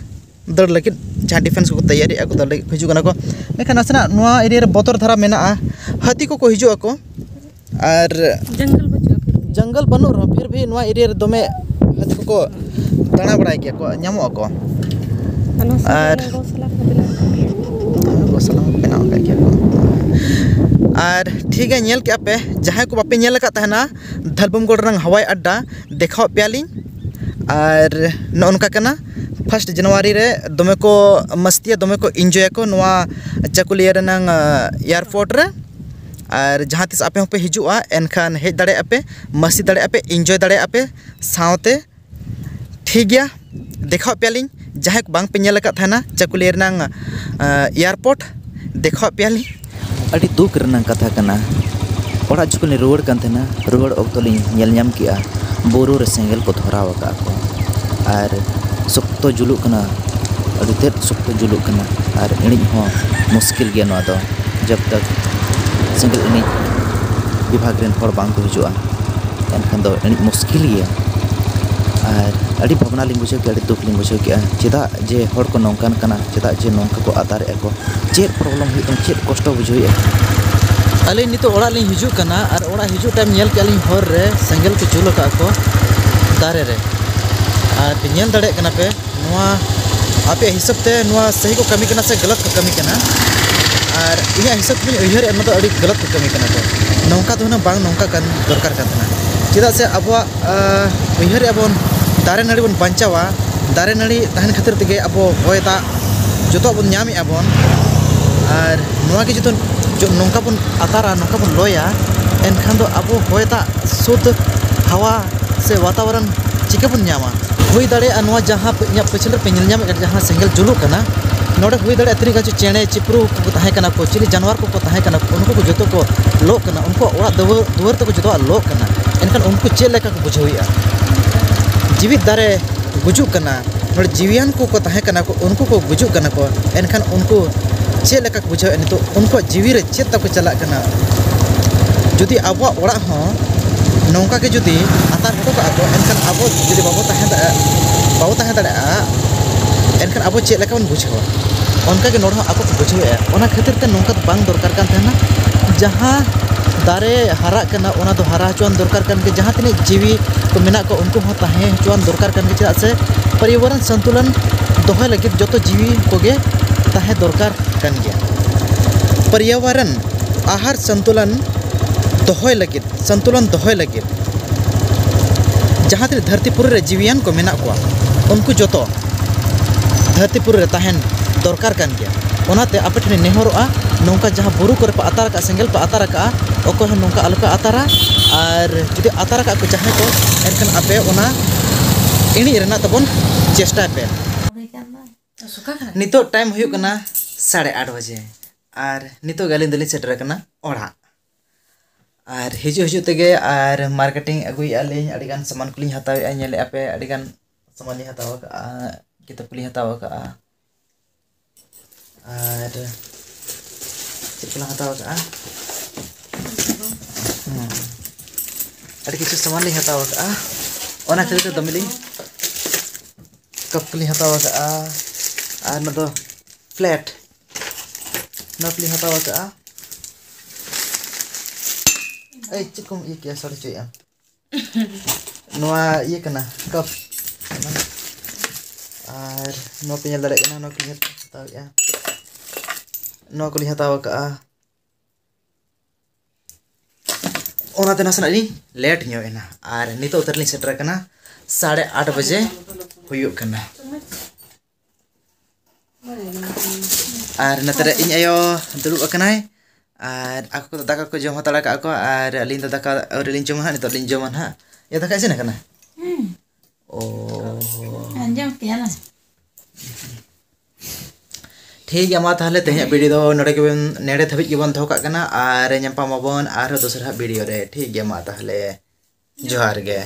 ᱫᱟᱹᱲ ᱞᱟᱹᱜᱤᱫ ᱡᱟᱦᱟᱸ ᱰᱤᱯᱷᱮᱱᱥ ᱠᱚᱠᱚ ᱛᱮᱭᱟᱨᱤᱜᱼᱟ, ᱠᱚ ᱫᱟᱹᱲ ᱞᱟᱹᱜᱤᱫ ᱠᱚ ᱦᱤᱡᱩᱜ ᱠᱟᱱᱟ ᱠᱚ᱾ ᱢᱮᱱᱠᱷᱟᱱ ᱱᱟᱥᱮᱱᱟᱜ ᱱᱚᱣᱟ ᱮᱨᱤᱭᱟ ᱨᱮ ᱵᱚᱛᱚᱨ ᱫᱷᱟᱨᱟ ᱢᱮᱱᱟᱜᱼᱟ, ᱦᱟᱹᱛᱤ ᱠᱚᱠᱚ ᱦᱤᱡᱩᱜ ᱟᱠᱚ᱾ ᱟᱨ ᱡᱚᱝᱜᱚᱞ ᱵᱟᱹᱪᱩᱜᱼᱟ ᱯᱷᱤᱨ ᱵᱷᱤ᱾ ᱡᱚᱝᱜᱚᱞ ᱵᱟᱹᱱᱩᱜ ᱨᱮᱦᱚᱸ ᱯᱷᱤᱨ ᱵᱷᱤ ᱱᱚᱣᱟ ᱮᱨᱤᱭᱟ ᱨᱮ ᱫᱚᱢᱮ ᱦᱟᱹᱛᱤ ᱠᱚᱠᱚ ᱫᱟᱬᱟ ᱵᱟᱲᱟᱭ ᱜᱮᱭᱟ ᱠᱚ, ᱧᱟᱢᱚᱜ ᱟᱠᱚ᱾ ᱚᱱᱟ ᱥᱟᱶᱛᱮ ᱟᱨ ᱜᱚᱥᱞᱟ ᱠᱚ ᱵᱮᱱᱟᱣ ᱠᱟᱜᱼᱟ᱾ ᱜᱚᱥᱞᱟ ᱦᱚᱸ ᱵᱮᱱᱟᱣ ᱟᱠᱟᱫ ᱜᱮᱭᱟ ᱠᱚ᱾ ᱟᱨ ᱴᱷᱤᱠ ᱜᱮ, ᱧᱮᱞ ᱠᱮᱜᱼᱟ ᱯᱮ, ᱡᱟᱦᱟᱸᱭ ᱠᱚ ᱵᱟᱯᱮ ᱧᱮᱞ ᱟᱠᱟᱫ ᱛᱟᱦᱮᱱᱟ ᱫᱷᱟᱞᱵᱷᱩᱢᱜᱚᱲ ᱨᱮᱱᱟᱜ ᱦᱟᱣᱟᱭ ᱟᱰᱰᱟ, ᱫᱮᱠᱷᱟᱣᱟᱫ ᱯᱮᱭᱟᱞᱤᱧ᱾ ᱟᱨ ᱱᱚᱜᱼᱚ ᱱᱚᱝᱠᱟ ᱠᱟᱱᱟ, ᱯᱷᱟᱥᱴ ᱡᱟᱱᱩᱣᱟᱨᱤ ᱨᱮ ᱫᱚᱢᱮ ᱠᱚ ᱢᱟᱥᱛᱤᱭᱟ, ᱫᱚᱢᱮ ᱠᱚ ᱤᱱᱡᱚᱭᱟᱠᱚ ᱱᱚᱣᱟ ᱪᱟᱠᱩᱞᱤᱭᱟᱹ ᱨᱮᱱᱟᱝ, ᱟᱸ, ᱮᱭᱟᱨᱯᱳᱨᱴ ᱨᱮ᱾ ᱟᱨ ᱡᱟᱦᱟᱸ ᱛᱤᱥ ᱟᱯᱮ ᱦᱚᱸᱯᱮ ᱦᱤᱡᱩᱜᱼᱟ, ᱮᱱᱠᱷᱟᱱ ᱦᱮᱡ ᱫᱟᱲᱮᱭᱟᱜᱼᱟ ᱯᱮ, ᱢᱟᱹᱥᱤ ᱫᱟᱲᱮᱭᱟᱜᱼᱟ ᱯᱮ, ᱤᱱᱡᱚᱭ ᱫᱟᱲᱮᱭᱟᱜᱼᱟ ᱯᱮ ᱥᱟᱶᱛᱮ᱾ ᱴᱷᱤᱠ ᱜᱮᱭᱟ, ᱫᱮᱠᱷᱟᱣᱟᱫ ᱯᱮᱭᱟᱞᱤᱧ, ᱡᱟᱦᱟᱸᱭ ᱠᱚ ᱵᱟᱝ ᱯᱮ ᱧᱮᱞ ᱟᱠᱟᱫ ᱛᱟᱦᱮᱱᱟ ᱪᱟᱹᱠᱩᱞᱤᱭᱟᱹ ᱨᱮᱱᱟᱝ, ᱟᱸ, ᱮᱭᱟᱨᱯᱳᱨᱴ, ᱫᱮᱠᱷᱟᱣᱟᱫ ᱯᱮᱭᱟᱞᱤᱧ᱾ ᱟᱹᱰᱤ ᱫᱩᱠ ᱨᱮᱱᱟᱜ ᱠᱟᱛᱷᱟ ᱠᱟᱱᱟ, ᱚᱲᱟᱜ ᱡᱚᱠᱷᱚᱱ ᱞᱤᱧ ᱨᱩᱣᱟᱹᱲ ᱠᱟᱱ ᱛᱟᱦᱮᱱᱟ, ᱨᱩᱣᱟᱹᱲ ᱚᱠᱛᱚ ᱞᱤᱧ ᱧᱮᱞ ᱧᱟᱢ ᱠᱮᱜᱼᱟ ᱵᱩᱨᱩ ᱨᱮ ᱥᱮᱸᱜᱮᱞ ᱠᱚ ᱫᱷᱚᱨᱟᱣ ᱟᱠᱟᱫ ᱠᱚ᱾ ᱟᱨ ᱥᱚᱠᱛᱚ ᱡᱩᱞᱩᱜ ᱠᱟᱱᱟ, ᱟᱹᱰᱤ ᱛᱮᱫ ᱥᱚᱠᱛᱚ ᱡᱩᱞᱩᱜ ᱠᱟᱱᱟ᱾ ᱟᱨ ᱤᱬᱤᱡ ᱦᱚᱸ ᱢᱩᱥᱠᱤᱞ ᱜᱮᱭᱟ ᱱᱚᱣᱟ ᱫᱚ, ᱡᱟᱵ ᱛᱟᱠ ᱥᱮᱸᱜᱮᱞ ᱤᱬᱤᱡ ᱵᱤᱵᱷᱟᱜᱽ ᱨᱮᱱ ᱦᱚᱲ ᱵᱟᱝ ᱠᱚ ᱦᱤᱡᱩᱜᱼᱟ, ᱮᱱᱠᱷᱟᱱ ᱫᱚ ᱤᱬᱤᱡ ᱢᱩᱥᱠᱤᱞ ᱜᱮᱭᱟ᱾ ᱟᱨ ᱟᱹᱰᱤ ᱵᱷᱟᱵᱽᱱᱟ ᱞᱤᱧ ᱵᱩᱡᱷᱟᱹᱣ ᱠᱮᱜᱼᱟ, ᱟᱹᱰᱤ ᱫᱩᱠ ᱞᱤᱧ ᱵᱩᱡᱷᱟᱹᱣ ᱠᱮᱜᱼᱟ᱾ ᱪᱮᱫᱟᱜ ᱡᱮ ᱦᱚᱲ ᱠᱚ ᱱᱚᱝᱠᱟᱱ ᱠᱟᱱᱟ, ᱪᱮᱫᱟᱜ ᱡᱮ ᱱᱚᱝᱠᱟ ᱠᱚ ᱟᱛᱟᱨᱮᱜᱼᱟ ᱠᱚ? ᱪᱮᱫ ᱯᱨᱚᱵᱞᱮᱢ ᱦᱩᱭᱩᱜ ᱠᱟᱱᱟ, ᱪᱮᱫ ᱠᱚᱥᱴᱚ ᱵᱩᱡᱷᱟᱹᱣᱮᱫᱼᱟ? ᱟᱹᱞᱤᱧ ᱱᱤᱛᱚᱜ ᱚᱲᱟᱜ ᱞᱤᱧ ᱦᱤᱡᱩᱜ ᱠᱟᱱᱟ, ᱟᱨ ᱚᱲᱟᱜ ᱦᱤᱡᱩᱜ ᱴᱟᱭᱤᱢ ᱧᱮᱞ ᱠᱮᱜᱼᱟ ᱞᱤᱧ ᱦᱚᱨ ᱨᱮ ᱥᱮᱸᱜᱮᱞ ᱠᱚ ᱡᱩᱞ ᱟᱠᱟᱫ ᱠᱚ ᱫᱟᱨᱮ ᱨᱮ᱾ ᱟᱨ ᱯᱮ ᱧᱮᱞ ᱫᱟᱲᱮᱭᱟᱜ ᱠᱟᱱᱟ ᱯᱮ, ᱱᱚᱣᱟ ᱟᱯᱮᱭᱟᱜ ᱦᱤᱥᱟᱹᱵ ᱛᱮ ᱱᱚᱣᱟ ᱥᱟᱹᱦᱤ ᱠᱚ ᱠᱟᱹᱢᱤ ᱠᱟᱱᱟ ᱥᱮ ᱜᱟᱞᱟᱛ ᱠᱚ ᱠᱟᱹᱢᱤ ᱠᱟᱱᱟ? ᱟᱨ ᱤᱧᱟᱹᱜ ᱦᱤᱥᱟᱹᱵ ᱛᱮᱧ ᱩᱭᱦᱟᱹᱨᱮᱫᱼᱟ, ᱱᱚᱣᱟ ᱫᱚ ᱟᱹᱰᱤ ᱜᱟᱞᱟᱛ ᱠᱚ ᱠᱟᱹᱢᱤ ᱠᱟᱱᱟ ᱠᱚ᱾ ᱱᱚᱝᱠᱟ ᱫᱚ ᱦᱩᱱᱟᱹᱝ ᱵᱟᱝ ᱱᱚᱝᱠᱟ ᱠᱟᱹᱢᱤ ᱫᱚᱨᱠᱟᱨ ᱠᱟᱱ ᱛᱟᱦᱮᱱᱟ᱾ ᱪᱮᱫᱟᱜ ᱥᱮ ᱟᱵᱚᱣᱟᱜ, ᱟᱸ, ᱩᱭᱦᱟᱹᱨᱮᱫᱼᱟ ᱵᱚᱱ ᱫᱟᱨᱮ ᱱᱟᱹᱲᱤ ᱵᱚᱱ ᱵᱟᱧᱪᱟᱣᱟ, ᱫᱟᱨᱮ ᱱᱟᱹᱲᱤ ᱛᱟᱦᱮᱱ ᱠᱷᱟᱹᱛᱤᱨ ᱛᱮᱜᱮ ᱟᱵᱚ ᱦᱚᱭ ᱫᱟᱜ ᱡᱚᱛᱚᱣᱟᱜ ᱵᱚᱱ ᱧᱟᱢᱮᱫᱼᱟ ᱵᱚᱱ᱾ ᱟᱨ ᱱᱚᱣᱟ ᱜᱮ ᱡᱚᱛᱚ ᱡᱚ-, ᱱᱚᱝᱠᱟ ᱵᱚᱱ ᱟᱛᱟᱨᱟ, ᱱᱚᱝᱠᱟ ᱵᱚᱱ ᱞᱚᱭᱟ, ᱮᱱᱠᱷᱟᱱ ᱫᱚ ᱟᱵᱚ ᱦᱚᱭ ᱫᱟᱜ ᱥᱩᱫᱽᱫᱷ ᱦᱟᱣᱟ ᱥᱮ ᱣᱟᱛᱟᱵᱚᱨᱚᱱ ᱪᱤᱠᱟᱹ ᱵᱚᱱ ᱧᱟᱢᱟ? ᱦᱩᱭ ᱫᱟᱲᱮᱭᱟᱜᱼᱟ, ᱱᱚᱣᱟ ᱡᱟᱦᱟᱸ ᱯᱮ-, ᱤᱧᱟᱹᱜ ᱯᱟᱹᱪᱷᱞᱟᱹ ᱨᱮ ᱯᱮ ᱧᱮᱞ ᱧᱟᱢᱮᱫ ᱠᱟᱱᱟ, ᱡᱟᱦᱟᱸ ᱥᱮᱸᱜᱮᱞ ᱡᱩᱞᱩᱜ ᱠᱟᱱᱟ, ᱱᱚᱰᱮ ᱦᱩᱭ ᱫᱟᱲᱮᱭᱟᱜᱼᱟ ᱛᱤᱱᱟᱹᱜ ᱜᱟᱱ ᱪᱚ ᱪᱮᱬᱮ ᱪᱤᱯᱨᱩ ᱠᱚᱠᱚ ᱛᱟᱦᱮᱸ ᱠᱟᱱᱟ ᱠᱚ, ᱪᱤᱞᱤ ᱡᱟᱱᱣᱟᱨ ᱠᱚᱠᱚ ᱛᱟᱦᱮᱸ ᱠᱟᱱᱟ ᱠᱚ, ᱩᱱᱠᱩ ᱠᱚ ᱡᱚᱛᱚ ᱠᱚ ᱞᱚᱜ ᱠᱟᱱᱟ, ᱩᱱᱠᱩᱣᱟᱜ ᱚᱲᱟᱜ ᱫᱩᱣᱟᱹᱨ, ᱫᱩᱣᱟᱹᱨ ᱛᱟᱠᱚ ᱡᱚᱛᱚᱣᱟᱜ ᱞᱚᱜ ᱠᱟᱱᱟ᱾ ᱮᱱᱠᱷᱟᱱ ᱩᱱᱠᱩ ᱪᱮᱫ ᱞᱮᱠᱟ ᱠᱚ ᱵᱩᱡᱷᱟᱹᱣᱮᱫᱼᱟ? ᱡᱤᱣᱤᱫ ᱫᱟᱨᱮ ᱜᱩᱡᱩᱜ ᱠᱟᱱᱟ, ᱱᱚᱰᱮ ᱡᱤᱣᱤᱭᱟᱱ ᱠᱚᱠᱚ ᱛᱟᱦᱮᱸ ᱠᱟᱱᱟ ᱠᱚ, ᱩᱱᱠᱩ ᱠᱚ ᱜᱩᱡᱩᱜ ᱠᱟᱱᱟ ᱠᱚ, ᱮᱱᱠᱷᱟᱱ ᱩᱱᱠᱩ ᱪᱮᱫ ᱞᱮᱠᱟ ᱠᱚ ᱵᱩᱡᱷᱟᱹᱣᱮᱫᱼᱟ ᱱᱤᱛᱚᱜ? ᱩᱱᱠᱩᱣᱟᱜ ᱡᱤᱣᱤ ᱨᱮ ᱪᱮᱫ ᱛᱟᱠᱚ ᱪᱟᱞᱟᱜ ᱠᱟᱱᱟ? ᱡᱩᱫᱤ ᱟᱵᱚᱣᱟᱜ ᱚᱲᱟᱜ ᱦᱚᱸ ᱱᱚᱝᱠᱟ ᱜᱮ ᱡᱩᱫᱤ ᱟᱛᱟᱨ ᱦᱚᱴᱚ ᱠᱟᱜᱼᱟ ᱠᱚ, ᱮᱱᱠᱷᱟᱱ ᱟᱵᱚ ᱡᱩᱫᱤ ᱵᱟᱵᱚ ᱛᱟᱦᱮᱸ ᱫᱟᱲᱮᱭᱟᱜᱼᱟ, ᱵᱟᱵᱚ ᱛᱟᱦᱮᱸ ᱫᱟᱲᱮᱭᱟᱜᱼᱟ, ᱮᱱᱠᱷᱟᱱ ᱟᱵᱚ ᱪᱮᱫ ᱞᱮᱠᱟ ᱵᱚᱱ ᱵᱩᱡᱷᱟᱹᱣᱟ? ᱚᱱᱠᱟ ᱜᱮ ᱱᱚᱰᱮ ᱦᱚᱸ ᱟᱠᱚ ᱠᱚ ᱵᱩᱡᱷᱟᱹᱣᱮᱫᱼᱟ᱾ ᱚᱱᱟ ᱠᱷᱟᱹᱛᱤᱨ ᱛᱮ ᱱᱚᱝᱠᱟ ᱫᱚ ᱵᱟᱝ ᱫᱚᱨᱠᱟᱨ ᱠᱟᱱ ᱛᱟᱦᱮᱱᱟ᱾ ᱡᱟᱦᱟᱸ ᱫᱟᱨᱮ ᱦᱟᱨᱟᱜ ᱠᱟᱱᱟ, ᱚᱱᱟ ᱫᱚ ᱦᱟᱨᱟ ᱦᱚᱪᱚᱣᱟᱱ ᱫᱚᱨᱠᱟᱨ ᱠᱟᱱ ᱜᱮ᱾ ᱡᱟᱦᱟᱸ ᱛᱤᱱᱟᱹᱜ ᱡᱤᱣᱤ ᱠᱚ ᱢᱮᱱᱟᱜ ᱠᱚᱣᱟ, ᱩᱱᱠᱩ ᱦᱚᱸ ᱛᱟᱦᱮᱸ ᱦᱚᱪᱚᱣᱟᱱ ᱫᱚᱨᱠᱟᱨ ᱠᱟᱱ ᱜᱮ, ᱪᱮᱫᱟᱜ ᱥᱮ ᱯᱚᱨᱭᱟᱵᱚᱨᱚᱱ ᱥᱚᱱᱛᱩᱞᱚᱱ ᱫᱚᱦᱚᱭ ᱞᱟᱹᱜᱤᱫ ᱡᱚᱛᱚ ᱡᱤᱣᱤ ᱠᱚᱜᱮ ᱛᱟᱦᱮᱸ ᱫᱚᱨᱠᱟᱨ ᱠᱟᱱ ᱜᱮᱭᱟ᱾ ᱯᱚᱨᱭᱟᱵᱚᱨᱚᱱ ᱟᱦᱟᱨ ᱥᱚᱱᱛᱩᱞᱚᱱ ᱫᱚᱦᱚᱭ ᱞᱟᱹᱜᱤᱫ, ᱥᱚᱱᱛᱩᱞᱚᱱ ᱫᱚᱦᱚᱭ ᱞᱟᱹᱜᱤᱫ ᱡᱟᱦᱟᱸ ᱛᱤᱱᱟᱹᱜ ᱫᱷᱟᱹᱨᱛᱤ ᱯᱩᱨᱤ ᱨᱮ ᱡᱤᱣᱤᱭᱟᱱ ᱠᱚ ᱢᱮᱱᱟᱜ ᱠᱚᱣᱟ, ᱩᱱᱠᱩ ᱡᱚᱛᱚ ᱫᱷᱟᱹᱨᱛᱤ ᱯᱩᱨᱤ ᱨᱮ ᱛᱟᱦᱮᱱ ᱫᱚᱨᱠᱟᱨ ᱠᱟᱱ ᱜᱮᱭᱟ᱾ ᱚᱱᱟᱛᱮ ᱟᱯᱮ ᱴᱷᱮᱱᱤᱧ ᱱᱮᱦᱚᱨᱚᱜᱼᱟ, ᱱᱚᱝᱠᱟ ᱡᱟᱦᱟᱸ ᱵᱩᱨᱩ ᱠᱚᱨᱮ ᱯᱮ ᱟᱛᱟᱨ ᱟᱠᱟᱫ, ᱥᱮᱸᱜᱮᱞ ᱯᱮ ᱟᱛᱟᱨ ᱟᱠᱟᱫᱼᱟ, ᱚᱠᱚᱭ ᱦᱚᱸ ᱱᱚᱝᱠᱟ ᱟᱞᱚᱯᱮ ᱟᱛᱟᱨᱟ᱾ ᱟᱨ ᱡᱩᱫᱤ ᱟᱛᱟᱨ ᱟᱠᱟᱫ ᱠᱚ ᱡᱟᱦᱟᱸᱭ ᱠᱚ, ᱮᱱᱠᱷᱟᱱ ᱟᱯᱮ ᱚᱱᱟ ᱤᱬᱤᱡ ᱨᱮᱱᱟᱜ ᱛᱟᱵᱚᱱ ᱪᱮᱥᱴᱟᱭ ᱯᱮ᱾ ᱱᱤᱛᱚᱜ ᱴᱟᱭᱤᱢ ᱦᱩᱭᱩᱜ ᱠᱟᱱᱟ ᱥᱟᱲᱮ ᱟᱴ ᱵᱟᱡᱮ, ᱟᱨ ᱱᱤᱛᱚᱜ ᱜᱮ ᱟᱹᱞᱤᱧ ᱫᱚᱞᱤᱧ ᱥᱮᱴᱮᱨ ᱟᱠᱟᱱᱟ ᱚᱲᱟᱜ᱾ ᱟᱨ ᱦᱤᱡᱩᱜ ᱦᱤᱡᱩᱜ ᱛᱮᱜᱮ ᱟᱨ ᱢᱟᱨᱠᱮᱴᱤᱝ ᱟᱹᱜᱩᱭᱮᱫᱼᱟ ᱞᱤᱧ, ᱟᱹᱰᱤᱜᱟᱱ ᱥᱟᱢᱟᱱ ᱠᱚᱞᱤᱧ ᱦᱟᱛᱟᱣᱮᱫᱼᱟ᱾ ᱧᱮᱞᱮᱫᱼᱟ ᱯᱮ, ᱟᱹᱰᱤᱜᱟᱱ ᱥᱟᱢᱟᱱ ᱞᱤᱧ ᱦᱟᱛᱟᱣ ᱟᱠᱟᱫᱼᱟ, ᱠᱤᱛᱟᱹᱵ ᱠᱚᱞᱤᱧ ᱦᱟᱛᱟᱣ ᱟᱠᱟᱫᱼᱟ, ᱟᱨ ᱪᱮᱫ ᱠᱚᱞᱟᱝ ᱦᱟᱛᱟᱣ ᱟᱠᱟᱫᱼᱟ? ᱦᱮᱸ, ᱟᱹᱰᱤ ᱠᱤᱪᱷᱩ ᱥᱟᱢᱟᱱ ᱞᱤᱧ ᱦᱟᱛᱟᱣ ᱟᱠᱟᱫᱼᱟ᱾ ᱚᱱᱟ ᱠᱷᱟᱹᱛᱤᱨ ᱛᱮ ᱫᱚᱢᱮ ᱞᱤᱧ ᱠᱟᱯ ᱠᱚᱞᱤᱧ ᱦᱟᱛᱟᱣ ᱟᱠᱟᱫᱼᱟ, ᱟᱨ ᱱᱚᱣᱟ ᱫᱚ ᱯᱞᱮᱴ, ᱱᱚᱣᱟ ᱠᱚᱞᱤᱧ ᱦᱟᱛᱟᱣ ᱟᱠᱟᱫᱼᱟ᱾ ᱮᱭ, ᱪᱮᱫ ᱠᱚᱢ ᱤᱭᱟᱹ ᱠᱮᱜᱼᱟ, ᱥᱟᱰᱮ ᱦᱚᱪᱚᱭᱮᱫᱼᱟ? ᱱᱚᱣᱟ ᱤᱭᱟᱹ ᱠᱟᱱᱟ, ᱠᱟᱯ ᱠᱟᱱᱟ᱾ ᱟᱨ ᱱᱚᱣᱟ ᱯᱮ ᱧᱮᱞ ᱫᱟᱲᱮᱭᱟᱜ ᱠᱟᱱᱟ, ᱱᱚᱣᱟ ᱠᱚᱞᱤᱧ ᱦᱟᱛᱟᱣᱮᱫᱼᱟ, ᱱᱚᱣᱟ ᱠᱚᱞᱤᱧ ᱦᱟᱛᱟᱣ ᱟᱠᱟᱫᱼᱟ᱾ ᱚᱱᱟᱛᱮ ᱱᱟᱥᱮᱱᱟᱜ ᱞᱤᱧ ᱞᱮᱴ ᱧᱚᱜ ᱮᱱᱟ᱾ ᱟᱨ ᱱᱤᱛᱚᱜ ᱩᱛᱟᱹᱨ ᱞᱤᱧ ᱥᱮᱴᱮᱨ ᱟᱠᱟᱱᱟ, ᱥᱟᱲᱮ ᱟᱴ ᱵᱟᱡᱮ ᱦᱩᱭᱩᱜ ᱠᱟᱱᱟ᱾ ᱟᱨ ᱱᱚᱛᱮ ᱨᱮ ᱤᱧ ᱟᱭᱳ ᱫᱩᱲᱩᱵ ᱟᱠᱟᱱᱟᱭ, ᱟᱨ ᱟᱠᱚ ᱠᱚᱫᱚ ᱫᱟᱠᱟ ᱠᱚ ᱡᱚᱢ ᱦᱟᱛᱟᱲ ᱟᱠᱟᱫ ᱠᱚ, ᱟᱨ ᱟᱹᱞᱤᱧ ᱫᱚ ᱫᱟᱠᱟ ᱟᱹᱣᱨᱤ ᱞᱤᱧ ᱡᱚᱢᱟ ᱦᱟᱸᱜ, ᱱᱤᱛᱚᱜ ᱞᱤᱧ ᱡᱚᱢᱟ ᱱᱟᱦᱟᱜ᱾ ᱭᱟ, ᱫᱟᱠᱟ ᱤᱥᱤᱱ ᱟᱠᱟᱱᱟ? ᱦᱩᱸ᱾ ᱚ᱾ ᱟᱸᱡᱚᱢ ᱠᱮᱜᱼᱟ ᱞᱮ᱾ ᱴᱷᱤᱠ ᱜᱮᱭᱟ, ᱢᱟ ᱛᱟᱦᱚᱞᱮ ᱛᱮᱦᱮᱧᱟᱜ ᱵᱷᱤᱰᱤᱭᱳ ᱫᱚ ᱱᱚᱰᱮ ᱜᱮᱵᱚᱱ, ᱱᱚᱰᱮ ᱫᱷᱟᱹᱵᱤᱡ ᱜᱮᱵᱚᱱ ᱫᱚᱦᱚ ᱠᱟᱜ ᱠᱟᱱᱟ, ᱟᱨ ᱧᱟᱯᱟᱢ ᱟᱵᱚᱱ ᱟᱨᱦᱚᱸ ᱫᱚᱥᱨᱟ ᱦᱟᱸᱜ ᱵᱷᱤᱰᱤᱭᱳ ᱨᱮ᱾ ᱴᱷᱤᱠ ᱜᱮᱭᱟ, ᱢᱟ ᱛᱟᱦᱚᱞᱮ ᱡᱚᱦᱟᱨ ᱜᱮ᱾